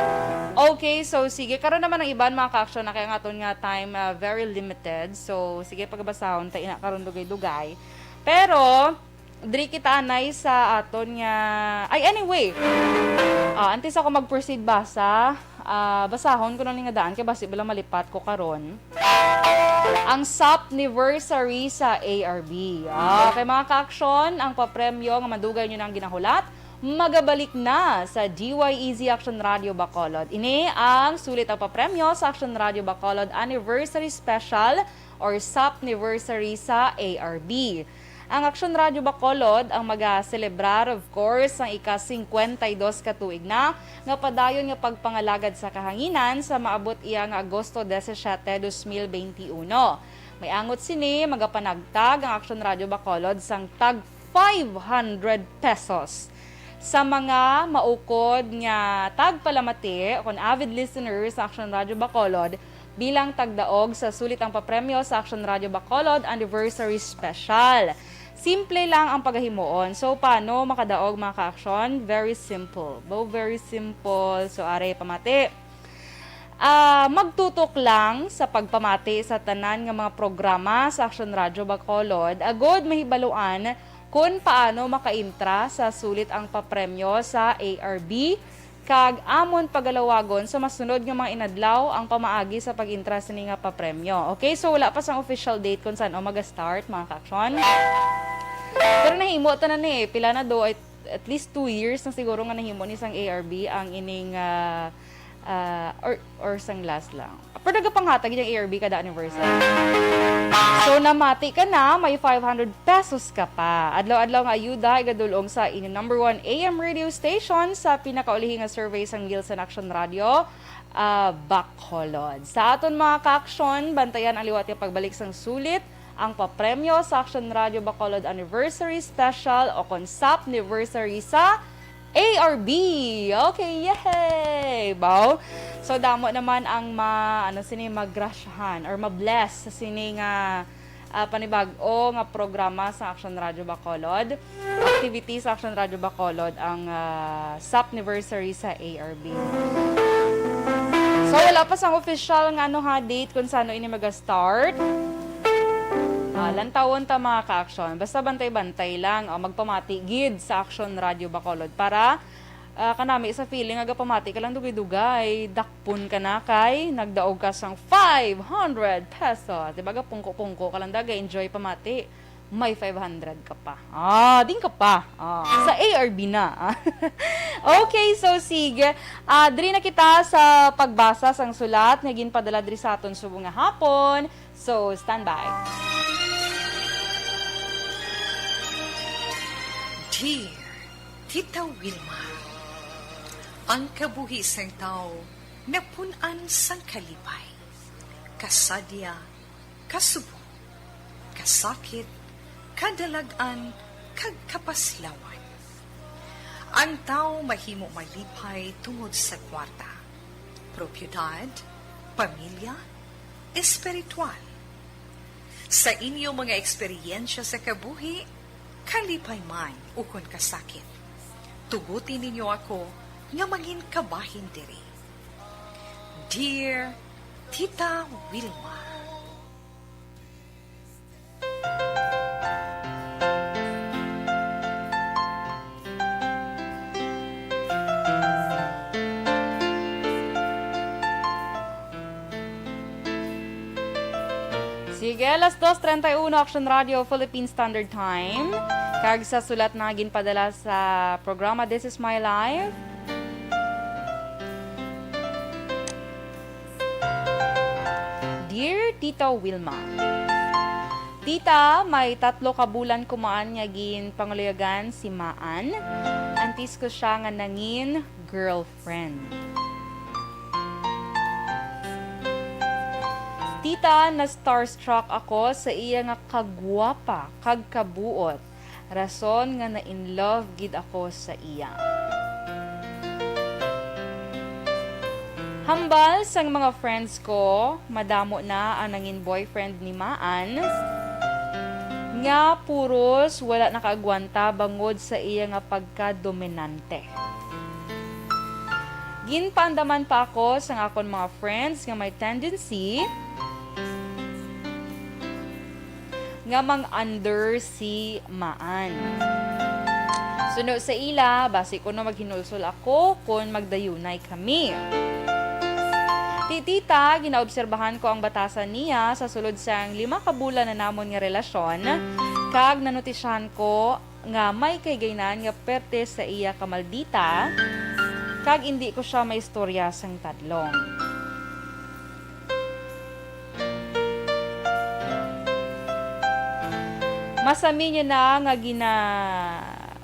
Okay, so sige, karon naman ang iban, mga ka-aksyon, na kay ang aton nga time, ah, very limited. So, sige, pagbasahon ta ina karon dugay-dugay. Pero, diri kita anay sa aton nga, ay, anyway. Ah, antes ako mag-proceed basa, ah, basahon ko na ni nga daan kay basi bala malipat ko karon. Ang Sopniversary sa A R B. Ah, kay mga ka-aksyon, ang papremyo nga madugay nyo nang ginahulat, magabalik na sa D Y E Z Action Radio Bacolod. Ini ang sulit ang papremyo sa Action Radio Bacolod Anniversary Special or Sopniversary sa A R B. Ang Aksyon Radyo Bacolod ang magaselebrar, of course, ang ika-singkwenta y dos ka tuig na nga padayon nga pagpangalagad sa kahanginan sa maabot iya nga Agosto disisiete, dos mil beinti uno. May angot sini, magapanagtag ang Aksyon Radyo Bacolod sang tag five hundred pesos sa mga maukod nga tagpalamati o kon avid listeners sa Aksyon Radyo Bacolod bilang tagdaog sa sulit ang papremyo sa Action Radio Bacolod Anniversary Special. Simple lang ang pagahimuon. So, paano makadaog, mga ka-aksyon? Very simple. Bo, very simple. So, are pamati. Ah, magtutok lang sa pagpamati sa tanan nga mga programa sa Action Radio Bacolod, agod mahibaluan kon paano makaintra sa sulit ang papremyo sa A R B, kag amon pagalawagon sa masunod nga mga inadlaw ang pamaagi sa pag-intra sini nga papremyo. Okay, so wala pa sang official date kung san-o maga-start, mga ka-aksyon. Pero nahimo tanan ni, eh. Pila na do, at, at least two years na siguro nga nahimo ni sang A R B ang ining, ah, ah, or, or sang last lang. Pero nagapanghatag yung A R B kada anniversary. So, namati ka na, may five hundred pesos ka pa. Adlaw-adlaw nga ayuda, igadulong sa inyong number one A M radio station sa pinakaulihi nga survey sang Nielsen Action Radio, ah, Bacolod. Sa aton mga ka-aksyon, bantayan ang liwat nga pagbalik sang sulit ang papremyo sa Action Radio Bacolod Anniversary Special o kon Sopniversary sa A R B. Okay, yay! Wow! So, damo naman ang ma-, ano sini, magrasyahan or ma-bless sa sini nga, ah, panibag-o nga programa sa Action Radio Bacolod. Activity sa Action Radio Bacolod ang, ah, Sopniversary sa A R B. So, wala pa sang official nga, ano, ha, date kung sano ini maga-start. Ah, lantawon ta, mga ka-aksyon. Basta bantay-bantay lang. O, magpamati gid sa Action Radio Bacolod para, ah, kanami sa feeling nga gapamati ka lang dugay-dugay. Dakpon ka na kay nagdaog ka sang five hundred pesos. Di ba, gapungko-pungko ka lang, daga, enjoy pamati. may five hundred ka pa. Ah, din ka pa. Ah, sa A R B na. Ah. Okay, so sige. Ah, diri na kita sa pagbasa sang sulat nga ginpadala diri sa aton subong nga hapon. So, stand by. Dear Tita Wilma, ang kabuhi sang tawo napun-an sang kalipay, kasadya, kasubo, kasakit, kadalag-an, kag kapaslawan. Ang tawo mahimo malipay tungod sa kwarta, propiedad, pamilya, espiritual. Sa inyo mga eksperyensya sa kabuhi, kalipay man ukon kasakit, tuguti ninyo ako nga mangin kabahin diri. Dear Tita Wilma. Sige, alas dos treinta y uno, Action Radio, Philippine Standard Time. Kag sa sulat na ginpadala sa programa This Is My Life. Dear Tita Wilma, Tita, may tatlo ka bulan ko maan nga ginpangaluyagan si Maan. Antes ko siya nga nangin girlfriend. Tita, na-starstruck ako sa iya nga kagwapa kag kabuot, rason nga na-in love gid ako sa iya. Hambal sang mga friends ko, madamo na ang nangin boyfriend ni Maan, nga puros wala nakaagwanta bangod sa iya nga pagka-dominante. Ginpaandaman pa ako sang akon mga friends nga may tendency nga mang-under si Maan. Suno sa ila, basi kuno maghinulsol ako kon magdayunay kami. Ti Tita, ginaobserbahan ko ang batasan niya sa sulod sang lima ka bulan na namon nga relasyon, kag nanotisyahan ko nga may kahigayunan nga perte sa iya ka maldita, kag indi ko sia maistorya sang tadlong. Masami niya na nga ginamuno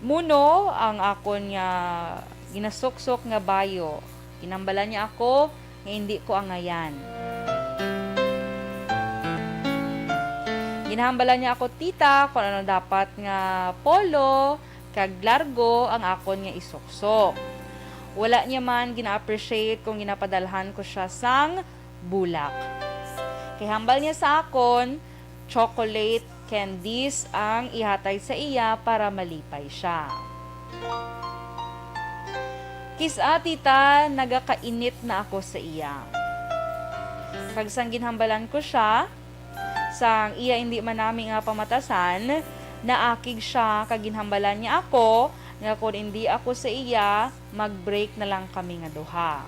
ang akon nga ginasuksok nga bayo. Ginhambalan niya ako nga indi ko angayan. Ginhambalan niya ako, Tita, kung ano dapat nga polo kag largo ang akon nga isuksok. Wala niya man gina-appreciate kung ginapadalhan ko siya sang bulak. Kay hambal niya sa akon, chocolate candies ang ihatay sa iya para malipay siya. Kis-a, Tita, nagakainit na ako sa iya. Kag sang ginhambalan ko siya, sang iya indi man nami nga pamatasan, naakig siya kag ginhambalan niya ako nga kon indi ako sa iya, mag-break na lang kami nga duha.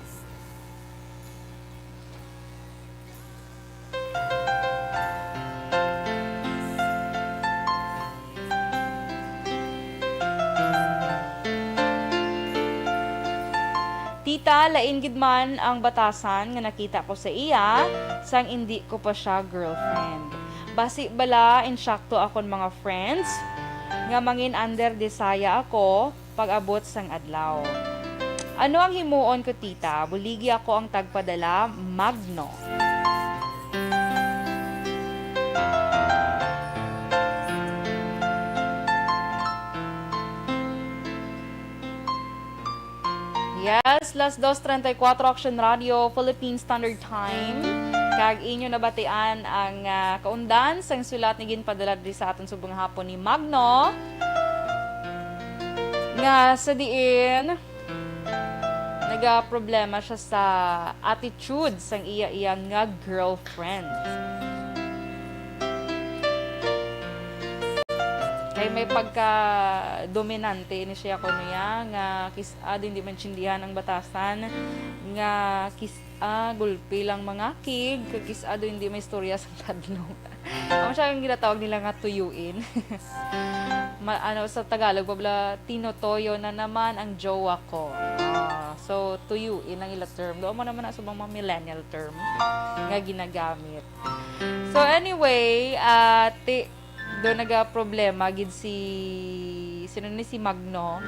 Tita, lain gid man ang batasan nga nakita ko sa iya sang indi ko pa siya girlfriend. Basi bala, insakto akon mga friends nga mangin-under desaya ako pag-abot sang adlaw. Ano ang himuon ko, Tita? Buligi ako ang tagpadala, Magno. Yes, las dos treinta y cuatro, Action Radio, Philippine Standard Time. Kag inyo nabatian ang, ah, kaundan sang sulat nga ginpadala diri sa aton subong hapon ni Magno, nga sa diin nagaproblema siya sa attitude sang iya-iya nga girlfriend. Ay, may pagka-dominante ni siya kuno ya, nga kis-, ah, hindi maintindihan ang batasan, nga kis-, ah, gulpi lang mangakig, kag kis-, ah, hindi may istorya sa tadlong. Amo siya ang ginatawag nila nga tuyuin. Ma-, ano, sa Tagalog, pabla, "Tinotoyo na naman ang jowa ko." Ah, so, tuyuin ang ila term. Doon mo naman na subang mga millennial term nga ginagamit. So, anyway, ah, ti-, do nagaproblema gid si, sino ni, si Magno.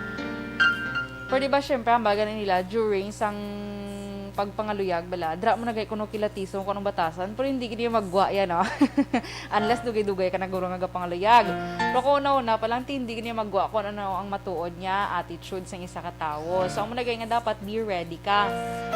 Pero di ba, syempre, ang baga nila, during sang pagpangaluyag, bala, dra mo na gay kuno kilatisong kung anong batasan, pero hindi gid niya maggwa yan, no? Unless dugay-dugay ka na guro nga gapangaluyag. Pero kung una-una pa lang, ti, hindi gid niya maggwa kung ano ang matuod niya, attitude sang isa ka tawo. So, amo na gay nga dapat be ready ka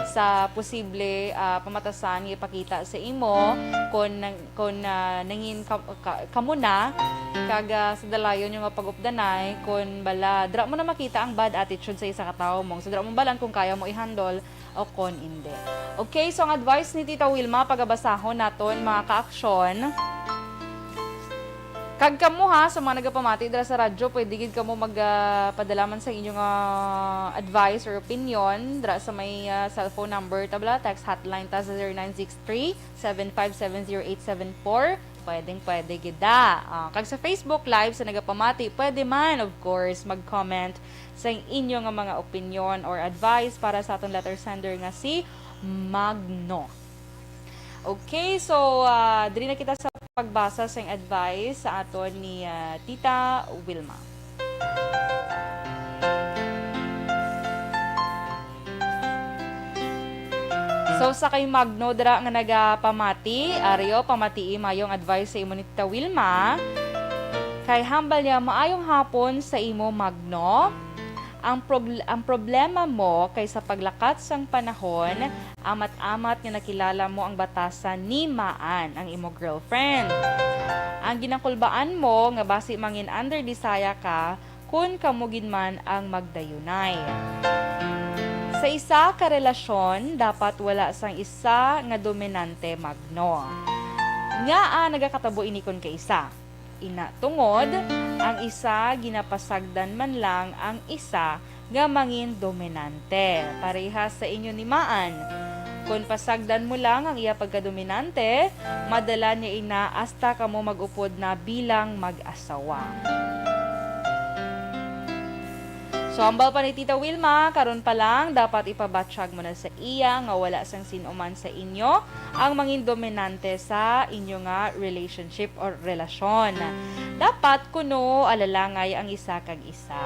sa posible, ah, pamatasan nga ipakita sa imo kung nang, kung, ah, nangin ka, ka, kamo na, kag, ah, sa dalayon yung nga pag-updanay, kung bala, dra mo na makita ang bad attitude sa isa ka tawo mong. So, dra mo balan kung kaya mo i-handle o kon indi. Okay, so ang advice ni Tita Wilma, pagabasahon naton, mga kaaksyon. Kag kamo ha, sa mga nagapamati dira sa radyo, pwede gid kamo mag, ah, padala man sa inyong, ah, advice or opinion dira sa may, ah, cellphone number, tabla, text hotline ta sa zero nine six three, seven five seven, zero eight seven four. Pwedeng pwede gid da. Ah, kag sa Facebook Live sa nagapamati, pwede man, of course, mag-comment sa inyo nga mga opinion or advice para sa aton letter sender nga si Magno. Okay, so, ah, diri na kita sa pagbasa sang advice sa aton ni, ah, Tita Wilma. So, sa kay Magno dira nga nagapamati, ari o, pamatii maayong advice sa imo ni Tita Wilma. Kay hambal niya, "Maayong hapon sa imo, Magno. Ang prog-, ang problema mo kay sa paglakat sang panahon, amat-amat nga nakilala mo ang batasan ni Maan, ang imo girlfriend. Ang ginakulbaan mo nga basi mangin under Disaya ka, kun kamo gid man ang magdayunay. Sa isa ka relasyon, dapat wala sang isa nga dominante, Magno. Ngaa nagakatabo ini kon kaisa? Ina tungod, ang isa ginapasagdan man lang ang isa nga mangin dominante, parehas sa inyo ni Maan. Kon pasagdan mo lang ang iya pagkadominante, madala niya ina hasta kamo mag-upod na bilang mag-asawa." So, hambal pa ni Tita Wilma, karon pa lang, dapat ipabatyag mo na sa iya nga wala sang sin-o man sa inyo ang mangin dominante sa inyo nga relationship or relasyon. Dapat kuno alalangay ang isa kag isa.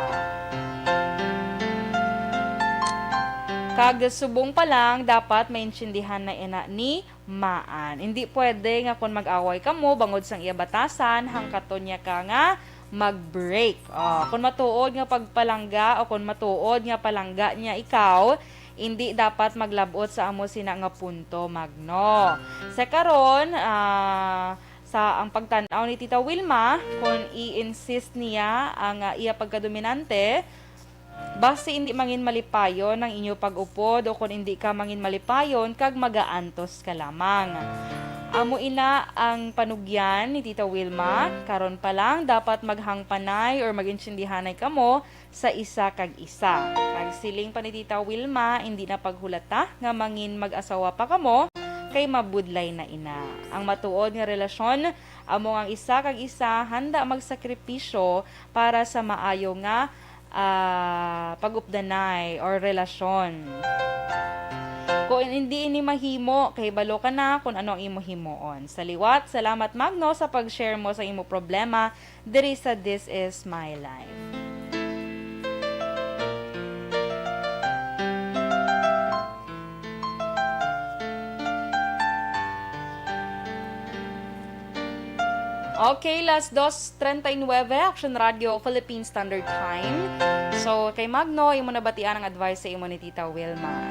Kag subong pa lang, dapat maintindihan na ina ni Maan. Hindi pwede nga kon mag-away kamo bangod sang iya batasan, hangkaton niya ka nga mag-break. Ah, kon matuod nga pagpalangga o kon matuod nga palangga niya ikaw, hindi dapat maglab-ot sa amo sina nga punto, Magno. Sa karon, ah, sa ang pagtan-aw ni Tita Wilma, kon i-insist niya ang, ah, iya pagkadominante, basi indi mangin malipayon ang inyo pag-upod, o kon indi ka mangin malipayon kag magaantos ka lamang. Amo ina ang panugyan ni Tita Wilma, karon pa lang dapat maghangpanay or mag-intindihanay kamo sa isa kag isa. Kag siling pa ni Tita Wilma, indi na paghulata nga mangin mag-asawa pa kamo, kay mabudlay na ina. Ang matuod nga relasyon amo nga ang isa kag isa handa magsakripisyo para sa maayo nga, ah, pag-updanay or relasyon. Kung hindi ini mahimo, kahibalo ka na kung ano ang imo himuon. Sa liwat, salamat, Magno, sa pag-share mo sa imo problema diri sa This Is My Life. Okay, las dos treinta y nueve, Action Radio, Philippine Standard Time. So, kay Magno, imo nabatian ang advice sa imo ni Tita Wilma.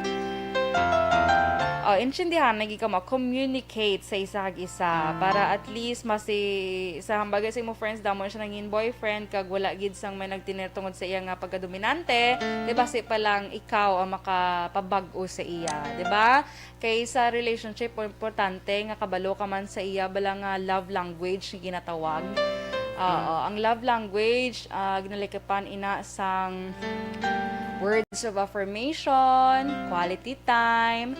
Oh, intindihan, lagi ka mo-communicate sa isa kag isa para at least masi-, sa hambagay sa imo friends, damo na siya nangin boyfriend, kag wala gid sang may nagtinir tungod sa iya nga pagkadominante, di ba, si pa lang ikaw ang makapabag-o sa iya, di ba? Kay sa relationship, importante nga kabalo ka man sa iya bala nga love language nga ginatawag. Oo, ang love language, ah, ginalikapan ina sang words of affirmation, quality time,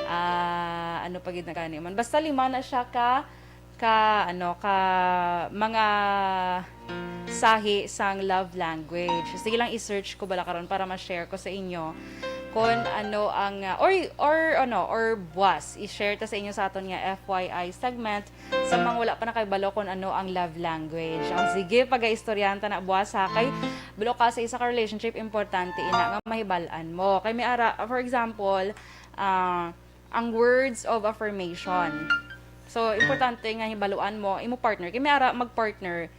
ah, ano pa gid na gani man. Basta lima na siya ka, ka, ano, ka mga sahi sang love language. Sige lang, i-search ko bala karon para ma-share ko sa inyo kung ano ang, ah, or, or, ano, or buwas, i-share ta sa inyo sa aton nga F Y I segment sa mga wala pa nakahibalo kung ano ang love language. Ang sige, pagaistoryahan ta na buwas, ha, kay bilo ka sa isa ka relationship, importante ina nga mahibal-an mo. Kay may ara, for example, ah, ang words of affirmation. So, importante nga hibaluan mo, imo partner. Kay may ara mag-partner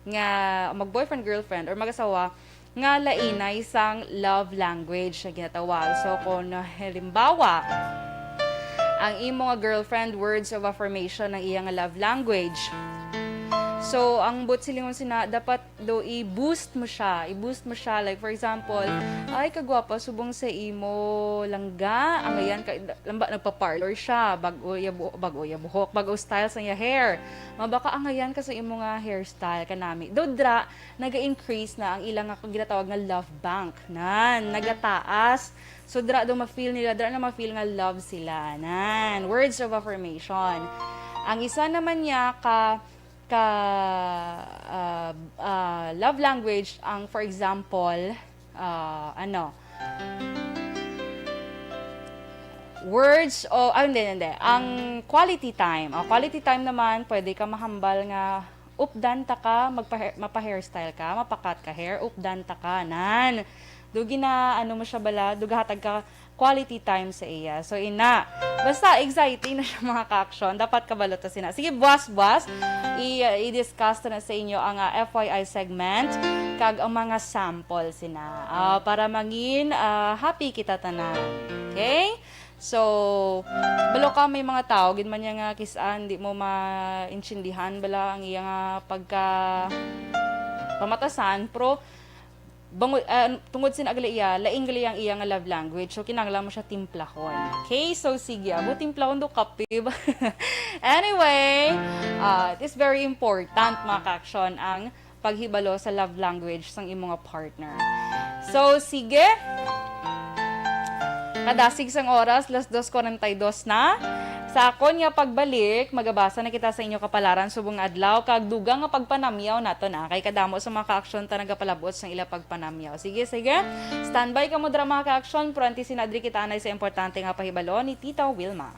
nga mag-boyfriend, girlfriend, or mag-asawa nga lainay sang love language na ginatawag. So, kung halimbawa, ang imo nga girlfriend, words of affirmation ang iya nga love language. So, ang buot silingon sina, dapat do i-boost mo siya. I-boost mo siya. Like, for example, "Ay, kagwapa, subong sa imo langga. Angayan ka, lamba, nagpa-parlor siya. Bag-o iya bu-, bag-o iya buhok, bag-o style sa iya hair. Mabaka angayan ka sa imo nga hairstyle," kanami. Do dra, naga-increase na ang ilang nga ginatawag nga love bank. Nan, nagataas. So, dra do ma-feel nila, dra na ma-feel nga love sila. Nan, words of affirmation. Ang isa naman niya ka, ka, ah, ah, love language, ang, for example, ah, ano, words o, ah, hindi, hindi. Ang quality time. Ang quality time naman, pwede ka mahambal nga updan ta ka, magpa-hair-, mapa-hairstyle ka, mapa-cut ka hair, updan ta ka. Nan, do gina, ano mo siya bala, do gahatag ka quality time sa iya. So, ina, basta exciting na siya, mga ka-aksyon. Dapat kabalo ta sina. Sige, buwas-buwas, i-, i-discuss ta na sa inyo ang, ah, F Y I segment kag ang mga sample sina. Ah, para mangin, ah, happy kita tanan. Okay? So, balo ka, may mga tao gid man niya nga kis-an di mo maintindihan bala ang iya nga pagka pamatasan, pero bangod, ah, tungod sin agali iya, lain gali ang iya nga love language. So, kinahanglan mo siya timplahon. Okay? So, sige, abo timplahon do kape ba? Anyway, ah, it is very important, mga ka-aksyon, ang paghibalo sa love language sang imo nga partner. So, sige. Kadasig sang oras, las dos cuarenta y dos na. Sa akon nga pagbalik, magabasa na kita sa inyo kapalaran subong nga adlaw, kag dugang nga pagpanamyaw nato na, kay kadamo sa mga ka-aksyon ta nagapalabot sang ila pagpanamyaw. Sige, sige. Standby kamo dira, mga ka-aksyon, pero antes sina, diri kita anay sa importante nga pahibalo ni Tita Wilma.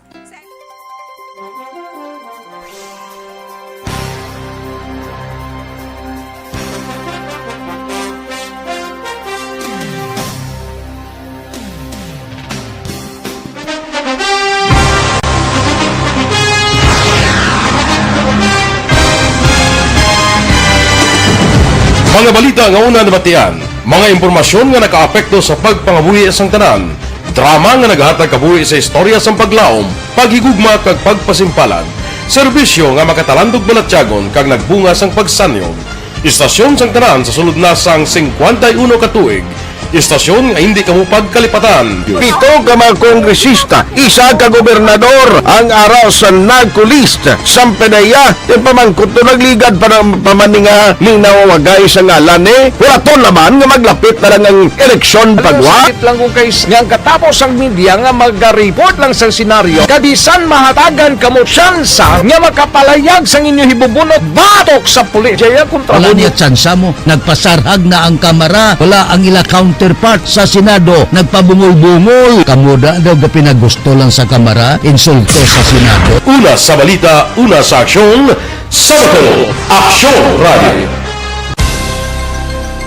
Mga balita nga una nabatian, mga impormasyon nga nakaapekto sa pagpangabuhi sang tanan, drama nga naghatag kabuhi sa istorya sang paglaom, paghigugma kag pagpasimpalan, serbisyo nga makatalandog balatyagon kag nagbunga sang pagsanyog. Istasyon sang tanan sa sulod na sang singkwenta y uno ka tuig. Istasyon nga hindi kamo pagkalipatan. Pito ka mga kongresista, isa ka gobernador ang ara sa NAGCO list. Sampe na iya, ti pamangkot to nagligad pa ng pamaninga ning nawawagay sa ngalan ni. Hulaton naman nga maglapit na lang ang eleksyon pagwa. Sakit lang kung kay nga ang katapos ang media nga magareport lang sa senaryo. Kabisan mahatagan kamo tsansa nga makapalayag sang inyo hibubunot batok sa pulis. Jaya kontra Wala mo niya tsansa mo. Nagpasarhag na ang Kamara. Wala ang ila counterpart sa Senado. Nagpabungol-bungol. Kamo da daw gapinagusto lang sa Kamara, insulto sa Senado. Una sa balita, una sa aksyon, sa Bacolod, Aksyon Radio.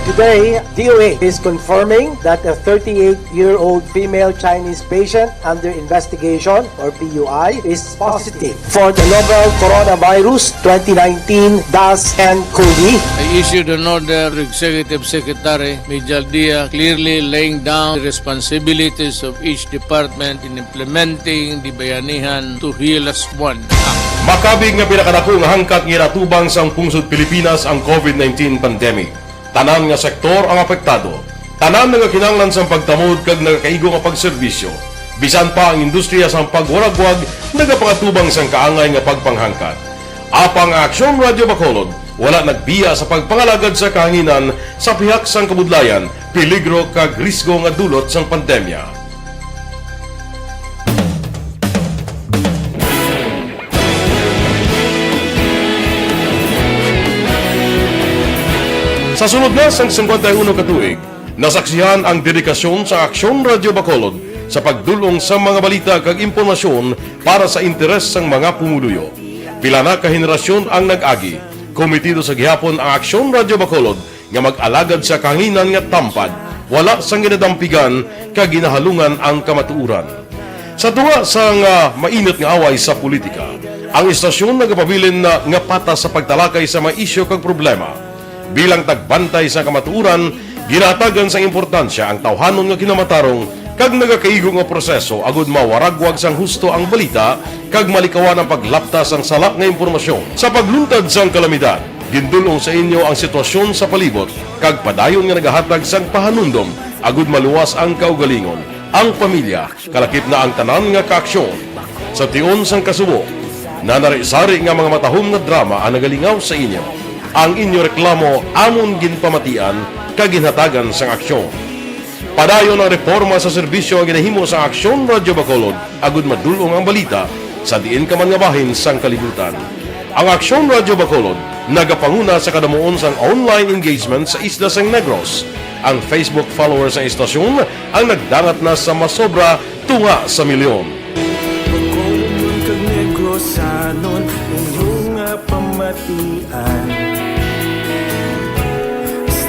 Today, D O A is confirming that a thirty-eight-year-old female Chinese patient under investigation, or P U I, is positive for the novel coronavirus twenty nineteen dash ten COVID. I issued an order to Executive Secretary Mijal Dia, clearly laying down the responsibilities of each department in implementing the Bayanihan to Heal As One Act. Makabig nga pinakadako nga hangkat nga ginatubang sang pungsod Pilipinas ang COVID nineteen pandemic. Tanan nga sektor ang apektado. Tanan nga kinahanglan sang pagtamod kag nagakaigo nga pagserbisyo. Bisan pa ang industriya sang pagwaragwag nagapakatubang sang kaangay nga pagpanghangkat. Apang ang Aksyon Radio Bacolod Wala nagbiya sa pagpangalagad sa kahanginan sa pihak sang kabudlayan, peligro kag risgo nga dulot sang pandemya. Sa sulod na sang singkwenta y uno ka tuig, nasaksihan ang dedikasyon sa Aksyon Radyo Bacolod sa pagdul-ong sa mga balita kag impormasyon para sa interes sang mga pumuluyo. Pila na ka henerasyon ang nag-agi. Komitido sa gihapon ang Aksyon Radyo Bacolod nga mag-alagad sa kahanginan nga tampad, wala sang ginadampigan kag ginahalungan ang kamatuoran. Sa tunga sang, ah, mainit nga away sa politika, ang istasyon nagapabilin na nga patas sa pagtalakay sa mga isyu kag problema. Bilang tagbantay sa kamatuoran, ginahatagan sang importansya ang tawhanon nga kinamatarong kag nagakaigo nga proseso agud mawaragwag sang husto ang balita kag malikawan ang paglapta sang sala nga impormasyon. Sa pagluntad sang kalamidad, gindul-ong sa inyo ang sitwasyon sa palibot kag padayon nga nagahatag sang pahanumdom agud maluwas ang kaugalingon, ang pamilya, kalakip na ang tanan nga kaaksyon. Sa tion sang kasubo, nanari-sari nga mga matahom nga drama ang nagalingaw sa inyo. Ang inyo reklamo amon ginpamatian kag ginhatagan sang aksyon. Padayon ang reporma sa serbisyo nga ginahimo sa Aksyon Radyo Bacolod agud madul-ong ang balita sa diin ka man nga bahin sang kalibutan. Ang Aksyon Radyo Bacolod nagapanguna sa kadamuon sang online engagement sa isla sang Negros. Ang Facebook followers sang istasyon ang nagdangat na sa masobra tunga sa milyon. Bacolod kag Negrosanon, inyo nga pamatian.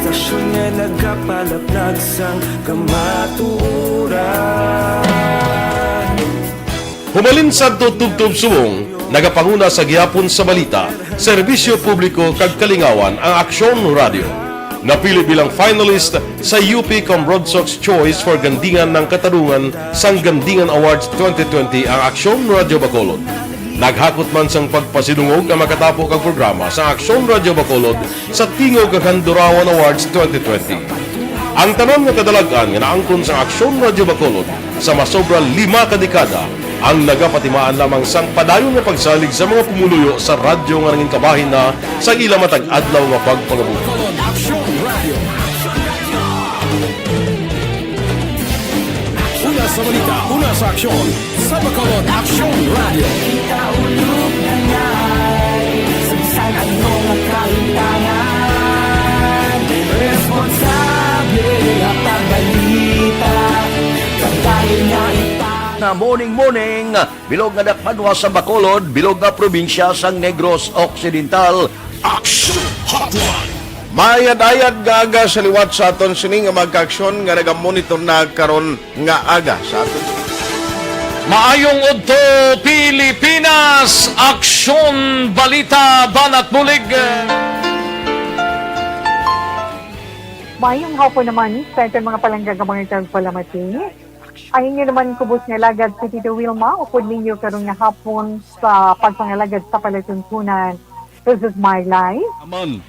Istasyon nga nagapalaplag sang kamatuoran. Humalin sadto tubtob subong, nagapanguna sa gihapon sa balita, serbisyo publiko kag kalingawan ang Aksyon Radyo. Napili bilang finalist sa U P Cambrodsoc's Choice for Gandingan ng Katarungan sang Gandingan Awards twenty twenty ang Aksyon Radyo Bacolod. Naghakot man sang pagpasidungog ang makatapo kag programa sa Aksyon Radyo Bacolod sa Tingog kag Handurawan Awards twenty twenty. Ang tanan nga kadalag-an nga naangkon sang Aksyon Radyo Bacolod sa masobra lima ka dekada ang nagapatimaan lamang sang padayon nga pagsalig sa mga pumuluyo sa radyo nga nangin kabahin na sa ila matag adlaw nga pagpangabuhi. Una sa balita, una sa aksyon, sa Bacolod Aksyon Radio. Kita ulog na ngay, sa bisan ano nga kahitangan, responsable nga pagbalita, kag dahil nga ita- Nga morning, morning, bilog nga dakpanwa sa Bacolod, bilog nga probinsya sang Negros Occidental. Action Hotline. Maayad-ayad nga aga sa liwat sa aton sini nga mga kaaksyon nga nagamonitor na karon nga aga sa aton. Maayong udto, Pilipinas! Aksyon, balita, banat bulig. Maayong hapon naman sa aton mga palangga nga mga tagpalamati. Ang inyo naman kubos nga alagad si Tito Wilma, upod ninyo karon nga hapon sa pagpangalagad sa palatuntunan. This is my life. Amon,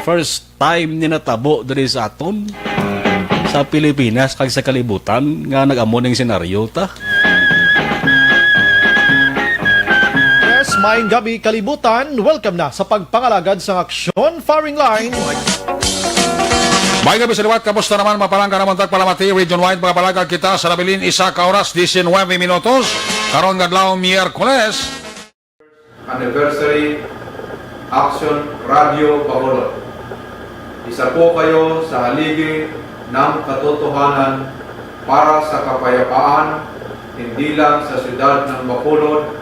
first time ni natabo diri sa aton, sa Pilipinas, kag sa kalibutan, nga nag-amo ning senaryo ta. Yes, maayong gabi, kalibutan. Welcome na sa pagpangalagad sang Aksyon Firing Line. May gabi sa liwat, kamusta naman, mga palangga namon tagpalamati, Region Wide, mga palangga kita sa nabilin, isa ka oras, diecinuebe minutos. Karon nga adlaw, Miyerkules. Anniversary Action Radio Bacolod. Isa po kayo sa haligi ng katotohanan para sa kapayapaan, hindi lang sa siyudad ng Bacolod,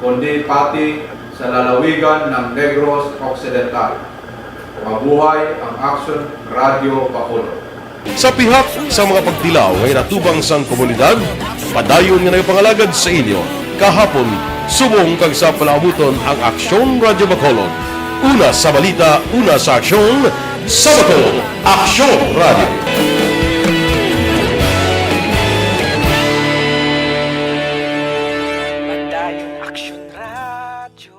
kundi pati sa lalawigan ng Negros Occidental. Mabuhay ang Action Radio Bacolod. Sa pihak sa mga pagtilaw nga inatubang sang komunidad, padayon nga nagapangalagad sa inyo, kahapon, subong kag sa palaabuton ang Aksyon Radyo Bacolod. Una sa balita, una sa aksyon, sa Bacolod, Aksyon Radyo. Padayon Aksyon Radyo.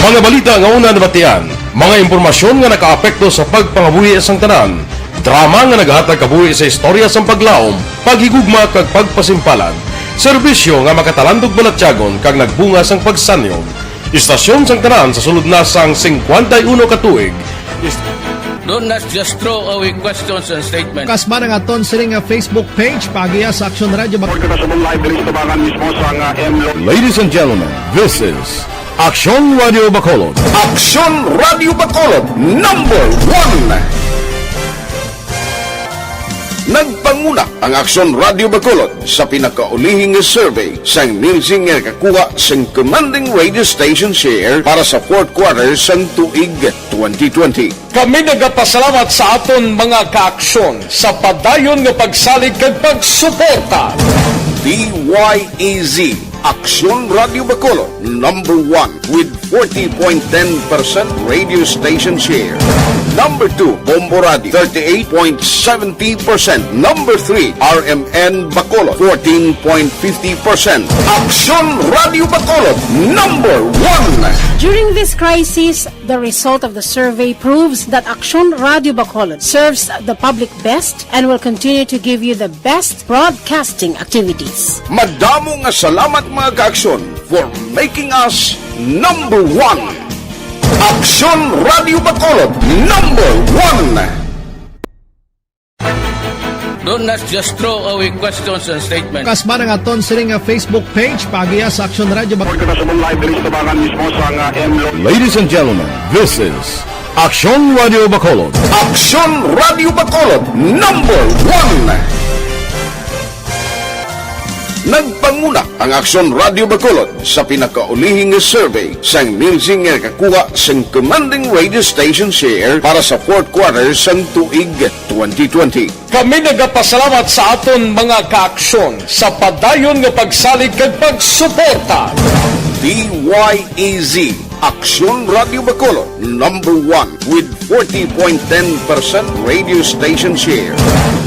Mga balita nga una nabatian, mga impormasyon nga nakaapekto sa pagpangabuhi sang tanan, Drama nga naghatag kabuhi sa istorya sang paglaom, paghigugma, kag pagpasimpalan. Serbisyo nga makatalandog balatyagon kag nagbunga sang pagsanyon. Istasyon sang tanan sa sulod na sang singkwenta y uno ka tuig. Don't not just throw away questions and statements. Kasman ang aton sini nga Facebook page, paagiya sa Aksyon Radio Bac- Report ka na sa mong live diri sa tabangan mismo sa nga M Lo- Ladies and gentlemen, this is Aksyon Radio Bacolod. Aksyon Radio Bacolod, number one. Nagpanguna ang Aksyon Radio Bacolod sa pinakaulihing nga survey sang Nielsen nga nakakuha sang commanding radio station share para sa fourth quarter sang tuig twenty twenty. Kami nagapasalamat sa aton mga kaaksyon sa padayon nga pagsalig kag pagsuporta. D Y E Z, Aksyon Radio Bacolod, number one with forty point ten percent radio station share. Number two, Bombo Radio, thirty-eight point seventy percent. Number three, R M N Bacolod, fourteen point fifty percent. Aksyon Radio Bacolod, number one. During this crisis, the result of the survey proves that Aksyon Radio Bacolod serves the public best and will continue to give you the best broadcasting activities. Madamo nga salamat, mga kaaksyon, for making us number one. Aksyon Radio Bacolod, number one. Don't not just throw away questions and statements. Kasman ang aton sini nga Facebook page, paagiya sa Aksyon Radio Bac- Report ka na sa mong live diri sa tabangan mismo sa nga M Lo- Ladies and gentlemen, this is Aksyon Radio Bacolod. Aksyon Radio Bacolod, number one. Nagpanguna ang Aksyon Radio Bacolod sa pinakaulihing nga survey sang Nielsen nga nakakuha sang commanding radio station share para sa fourth quarter sang tuig twenty twenty. Kami nagapasalamat sa aton mga kaaksyon sa padayon nga pagsalig kag pagsuporta. D Y E Z, Aksyon Radio Bacolod, number one with forty point ten percent radio station share.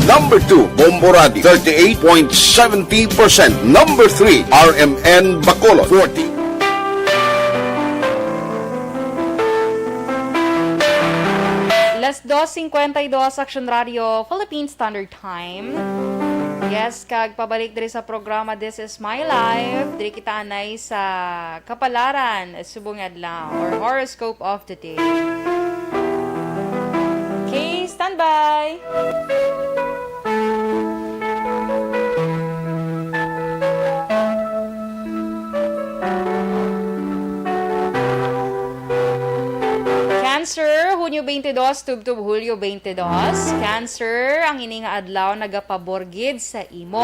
Number two, Bombo Radio, thirty-eight point seventy percent. Number three, R M N Bacolod, forty. Las dos cincuenta y dos, Action Radio, Philippine Standard Time. Yes, kag pabalik diri sa programa This Is My Life. Diri kita anay sa kapalaran subong adlaw or horoscope of the day. Okay, standby. Cancer, Hunyo twenty-two tubtob Hulyo twenty-two. Cancer, ang ini nga adlaw nagapabor gid sa imo,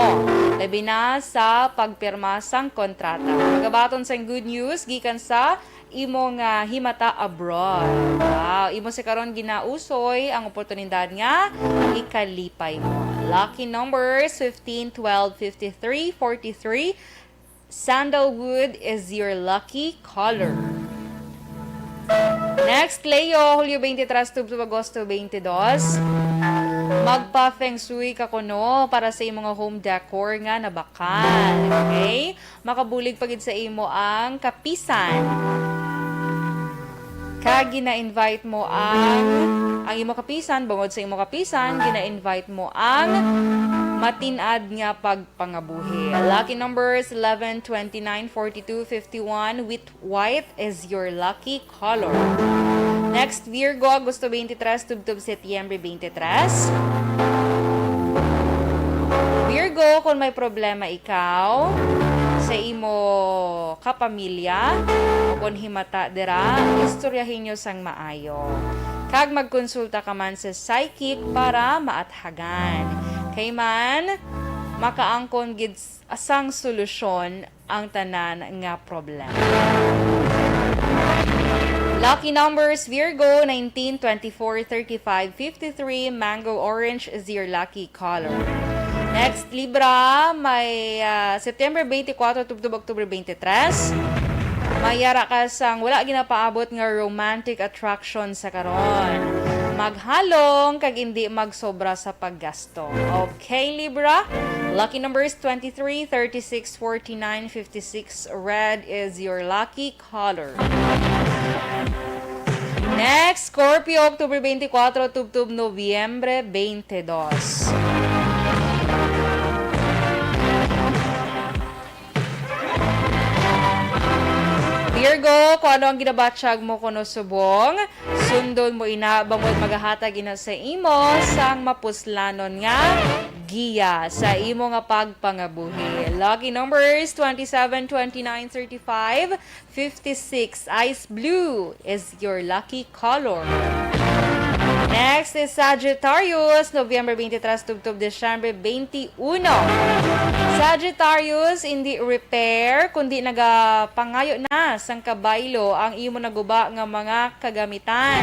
labi na sa pagpirma sang kontrata. Magabaton sang good news gikan sa imo nga himata abroad. Wow, imo sa karon ginausoy ang oportunidad nga ikalipay mo. Lucky numbers fifteen, twelve, fifty-three, forty-three. Sandalwood is your lucky color. Next, Leo, Hulyo twenty-three tubtob Agosto twenty-two. Magpa-feng shui ka kuno para sa imo nga home decor nga nabakal. Okay? Makabulig pa gid sa imo ang kapisan. Kag gina-invite mo ang, ang imo kapisan, bungod sa imo kapisan, gina-invite mo ang matin-ad nga pagpangabuhi. Lucky numbers eleven, twenty-nine, forty-two, fifty-one, with white is your lucky color. Next, Virgo, Agosto twenty-three tubtob Setyembre twenty-three. Virgo, kung may problema ikaw sa imo kapamilya, o kung himata dira, istoryahin nyo sang maayo. Kag magkonsulta ka man sa psychic para maathagan. Kay man, makaangkon gid s-, sang solusyon ang tanan nga problema. Lucky numbers, Virgo, nineteen, twenty-four, thirty-five, fifty-three, mango orange is your lucky color. Next, Libra, may, ah, September twenty-four tubtob October twenty-three. May yara ka sang wala ginapaabot nga romantic attraction sa karon. Maghalong kag indi magsobra sa paggasto. Okay, Libra? Lucky numbers twenty-three, thirty-six, forty-nine, fifty-six. Red is your lucky color. Next, Scorpio, October twenty-four, tubtob Nobyembre twenty-two. Virgo, kung ano ang ginabatyag mo kuno subong, sundon mo ina, bangod magahatag ina sa imo sang mapuslanon nga giya sa imo nga pagpangabuhi. Lucky numbers, twenty-seven, twenty-nine, thirty-five, fifty-six. Ice blue is your lucky color. Next is Sagittarius, Nobyembre twenty-three tubtob Disyembre twenty-one. Sagittarius, hindi repair, kundi nagapangayo na sang kabaylo ang imo naguba nga mga kagamitan.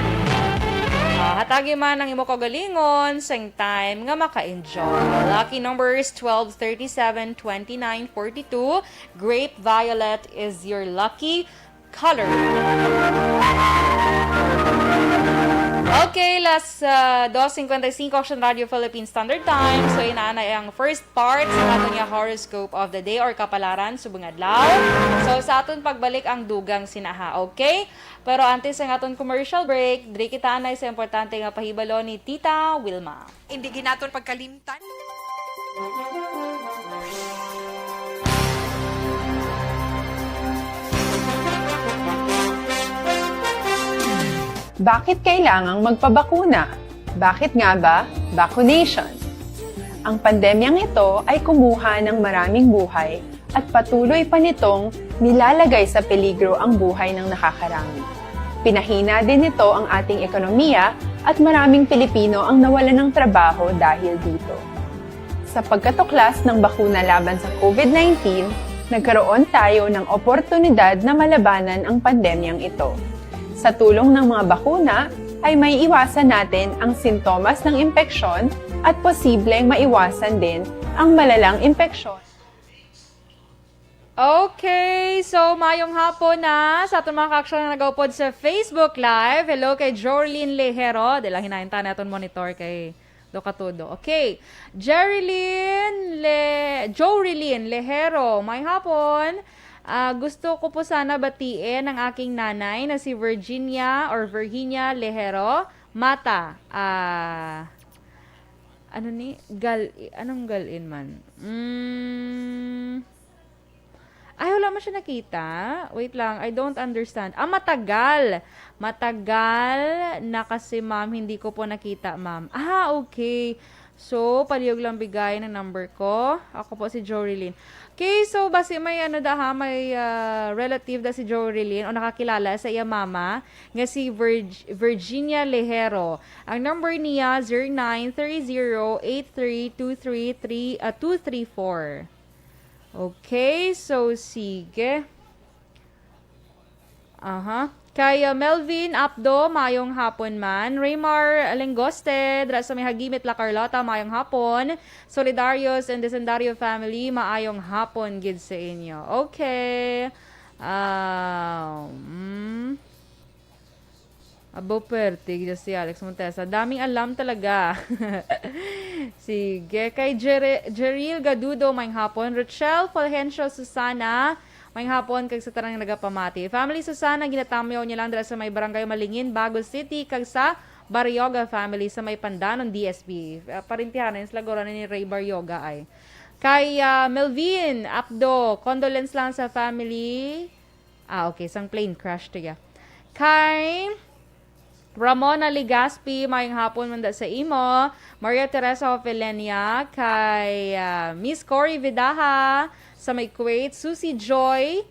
Ah, hatagi man ang imo kaugalingon sang time nga maka-enjoy. Lucky numbers twelve, thirty-seven, twenty-nine, forty-two. Grape violet is your lucky color. Okay, las, ah, dos cincuenta y cinco, Action Radio Philippine Standard Time. So, ina na ang first part sa aton nga horoscope of the day or kapalaran subong adlaw. So, sa aton pagbalik ang dugang sinaha, okay? Pero antes ang aton commercial break, diri kita anay sa importante nga pahibalo ni Tita Wilma. Indi gid naton pagkalimtan. Bakit kailangang magpabakuna? Bakit nga ba vaccination? Ang pandemyang ito ay kumuha ng maraming buhay at patuloy pa nitong nilalagay sa peligro ang buhay ng nakakarami. Pinahina din nito ang ating ekonomiya at maraming Pilipino ang nawalan ng trabaho dahil dito. Sa pagkatuklas ng bakuna laban sa COVID nineteen, nagkaroon tayo ng oportunidad na malabanan ang pandemyang ito. Sa tulong ng mga bakuna, ay maiiwasan natin ang sintomas ng impeksyon at posibleng maiwasan din ang malalang impeksyon. Okay, so mayong hapon na sa aton mga kaaksyon nga nagaupod sa Facebook Live. Hello kay Jorlyn Lehero. Di lang hinahinta naton monitor kay do ka todo. Okay. Jerilyn Le-, Jorilyn Lehero, may hapon. Ah, gusto ko po sana batiin ang aking nanay na si Virginia or Virginia Lehero Mata. Ah, ano ni? Gal-, anong galin man? Mm, ay, wala man siya nakita. Wait lang, I don't understand. Ah, matagal. Matagal na kasi, ma'am, hindi ko po nakita, ma'am. Ah, okay. So, palihog lang bigay ng number ko. Ako po si Jorilyn. Okay, so basi may ano da ha, may, ah, relative da si Jorilyn o nakakilala sa iya mama nga si Virg-, Virginia Lehero. Ang number niya, zero nine three zero eight three two three three, ah, two three four. Okay, so sige. Aha. Kay, uh, Melvin Apdo, mayong hapon man. Raymar Lengoste, dra sa may Hagimit, La Carlota, mayong hapon. Solidarios and Desendario family, maayong hapon gid sa inyo. Okay. Ah, mm. Abo, perte gid si Alex Montesa. Daming alam talaga. Sige. Kay Jere-, Jeril Gadudo, mayong hapon. Rochelle Fulgencio Susana, mayong hapon, kag sa tanang nagapamati. Family Susana, ginatamyaw niya lang dira sa may Barangay Malingin, Bago City, kag sa Barrioga family sa may Pandanon, D S B. Ah, parintihan na yung sila guro ni Ray Barrioga ay. Kay, ah, Melvin Apdo, condolence lang sa family. Ah, okay. Sang plane crash to ya. Kay Ramona Legaspi, mayong hapon man da sa imo. Maria Teresa Ofelenia, kay, ah, Miss Cory Vidaha sa may Kuwait. Susie Joy,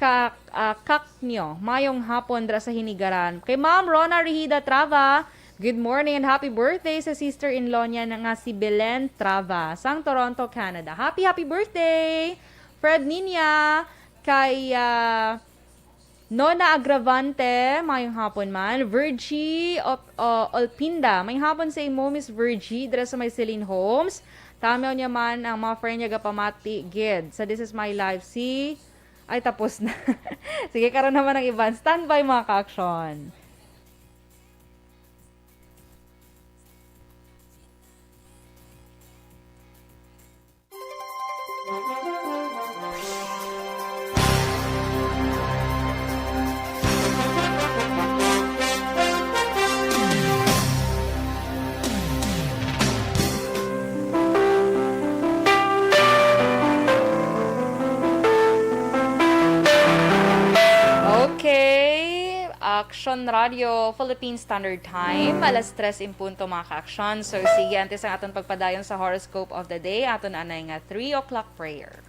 ka, ah, Kaknyo, mayong hapon dra sa Hinigaran. Kay Ma'am Rona Rihida Trava, good morning and happy birthday sa sister-in-law niya na nga si Belen Trava, sang Toronto, Canada. Happy, happy birthday! Fred Niña, kay, ah, Nona Agravante, mayong hapon man. Virgie Op-, uh, Olpinda, mayong hapon sa imo, Miss Virgie, dira sa may Celine Homes. Tamaw niya man ang mga friend niya gapamati gid sa This Is My Life. Si, ay, tapos na. Sige, karon naman ang iban. Standby, mga ka-action. Aksyon Radio Philippine Standard Time, alas tres in punto, mga ka-aksyon. So, sige, antes ang aton pagpadayon sa horoscope of the day, aton anay nga three o'clock prayer.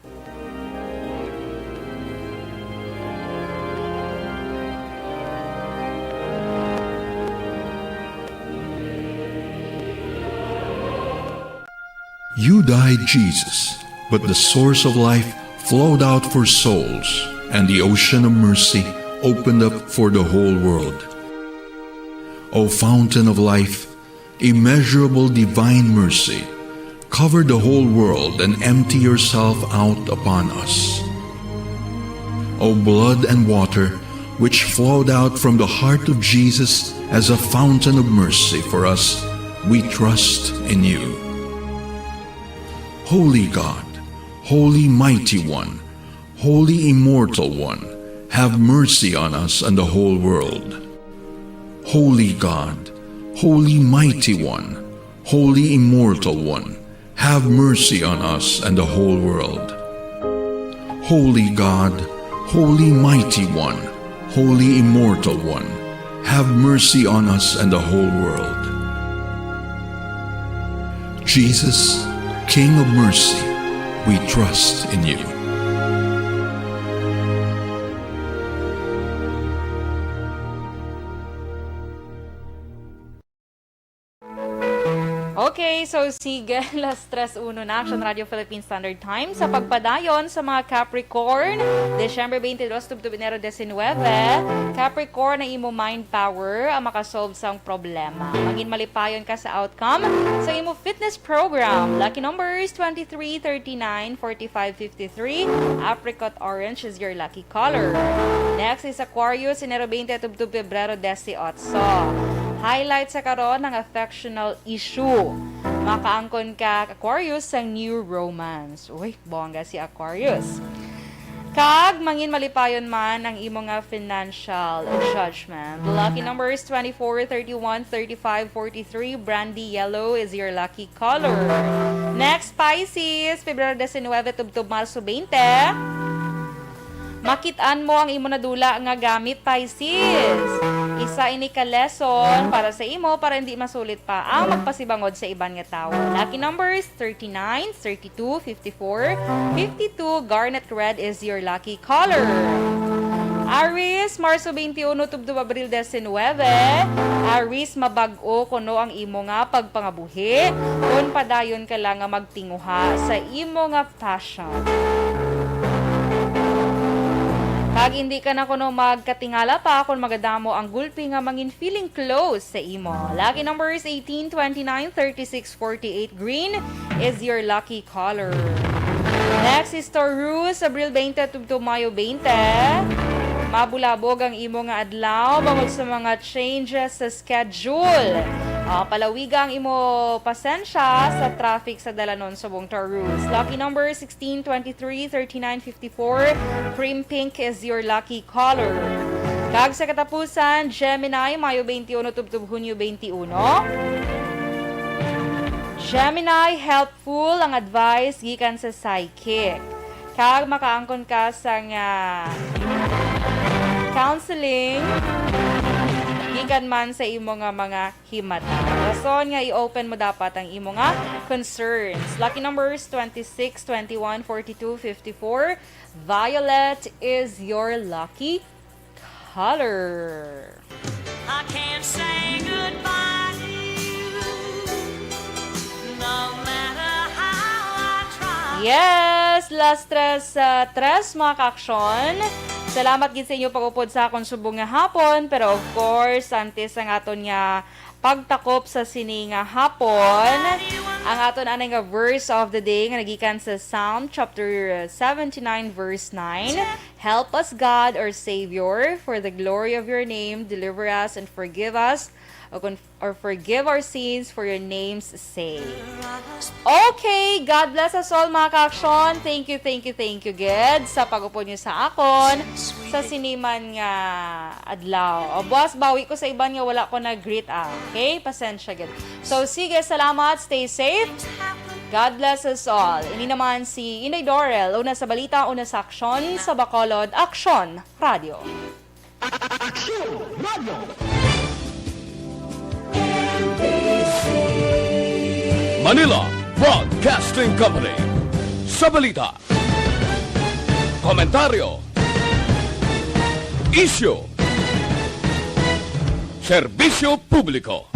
You died, Jesus, but the source of life flowed out for souls, and the ocean of mercy opened up for the whole world. O fountain of life, immeasurable divine mercy, cover the whole world and empty yourself out upon us. O blood and water, which flowed out from the heart of Jesus as a fountain of mercy for us, we trust in you. Holy God, Holy Mighty One, Holy Immortal One, have mercy on us and the whole world. Holy God, Holy Mighty One, Holy Immortal One, have mercy on us and the whole world. Holy God, Holy Mighty One, Holy Immortal One, have mercy on us and the whole world. Jesus, King of mercy, we trust in you. Okay, so sige, alas tres uno na, Action Radio Philippine Standard Time. Sa pagpadayon sa mga Capricorn, Disyembre twenty-two tubtob Enero diecinuebe, Capricorn, ang imo mind power ang makasolve sang problema. Mangin malipayon ka sa outcome sa imo fitness program. Lucky numbers twenty-three, thirty-nine, forty-five, fifty-three. Apricot orange is your lucky color. Next is Aquarius, Enero twenty tubtob Pebrero dieciocho. Highlight sa karon ang affectional issue. Makaangkon ka, Aquarius, sang new romance. Uy, bongga si Aquarius. Kag mangin malipayon man ang imo nga financial judgment. Lucky numbers twenty-four, thirty-one, thirty-five, forty-three. Brandy yellow is your lucky color. Next, Pisces, Pebrero diecinuebe tubtob Marso twenty. Makit-an mo ang imo nadula nga gamit, Pisces. Isa ini ka lesson para sa imo, para hindi masulit pa ang magpasibangod sa iban nga tawo. Lucky numbers thirty-nine, thirty-two, fifty-four, fifty-two. Garnet red is your lucky color. Aries, Marso twenty-one tubtob Abril diecinuebe. Aries, mabag-o kuno ang imo nga pagpangabuhi kon padayon ka lang nga magtinguha sa imo nga passion. Kag hindi ka na kuno magkatingala pa kon magadamo ang gulpi nga mangin feeling close sa imo. Lucky numbers eighteen, twenty-nine, thirty-six, forty-eight. Green is your lucky color. Next is Taurus, Abril twenty tubtob Mayo twenty. Mabulabog ang imo nga adlaw bangod sa mga changes sa schedule. Ah, palawiga ang imo pasensya sa traffic sa dalanon subong Taurus. Lucky number sixteen, twenty-three, thirty-nine, fifty-four. Cream pink is your lucky color. Kag sa katapusan, Gemini, Mayo twenty-one tubtob Hunyo twenty-one. Gemini, helpful ang advice gikan sa psychic. Kag makaangkon ka sang counseling gikan man sa imo nga mga himata. Rason nga i-open mo dapat ang imo nga concerns. Lucky numbers twenty-six, twenty-one, forty-two, fifty-four. Violet is your lucky color. I can't say goodbye to you, no matter how I try. Yes, last tres, ah, tres, mga ka-aksyon. Salamat gid sa inyo pag-upod sa akon subong nga hapon. Pero of course, antes ang aton nga pagtakop sa sini nga hapon, ang aton anay nga verse of the day nga nagikan sa Psalm chapter seventy-nine, verse nine. "Help us, God, our Savior, for the glory of your name, deliver us and forgive us, or con-, or forgive our sins for your name's sake." Okay, God bless us all, mga ka-aksyon. Thank you, thank you, thank you, gid, sa pag-upod niyo sa akon sa sini man nga adlaw. O, buwas, bawi ko sa iban nga wala ko nag-greet, ah. Okay? Pasensya, gid. So, sige, salamat. Stay safe. God bless us all. Ini naman si Inday Dorel. Una sa balita, una sa aksyon, sa Bacolod Aksyon Radio. Aksyon! Radyo. Manila Broadcasting Company. Sa balita, komentaryo, isyu, serbisyo publiko.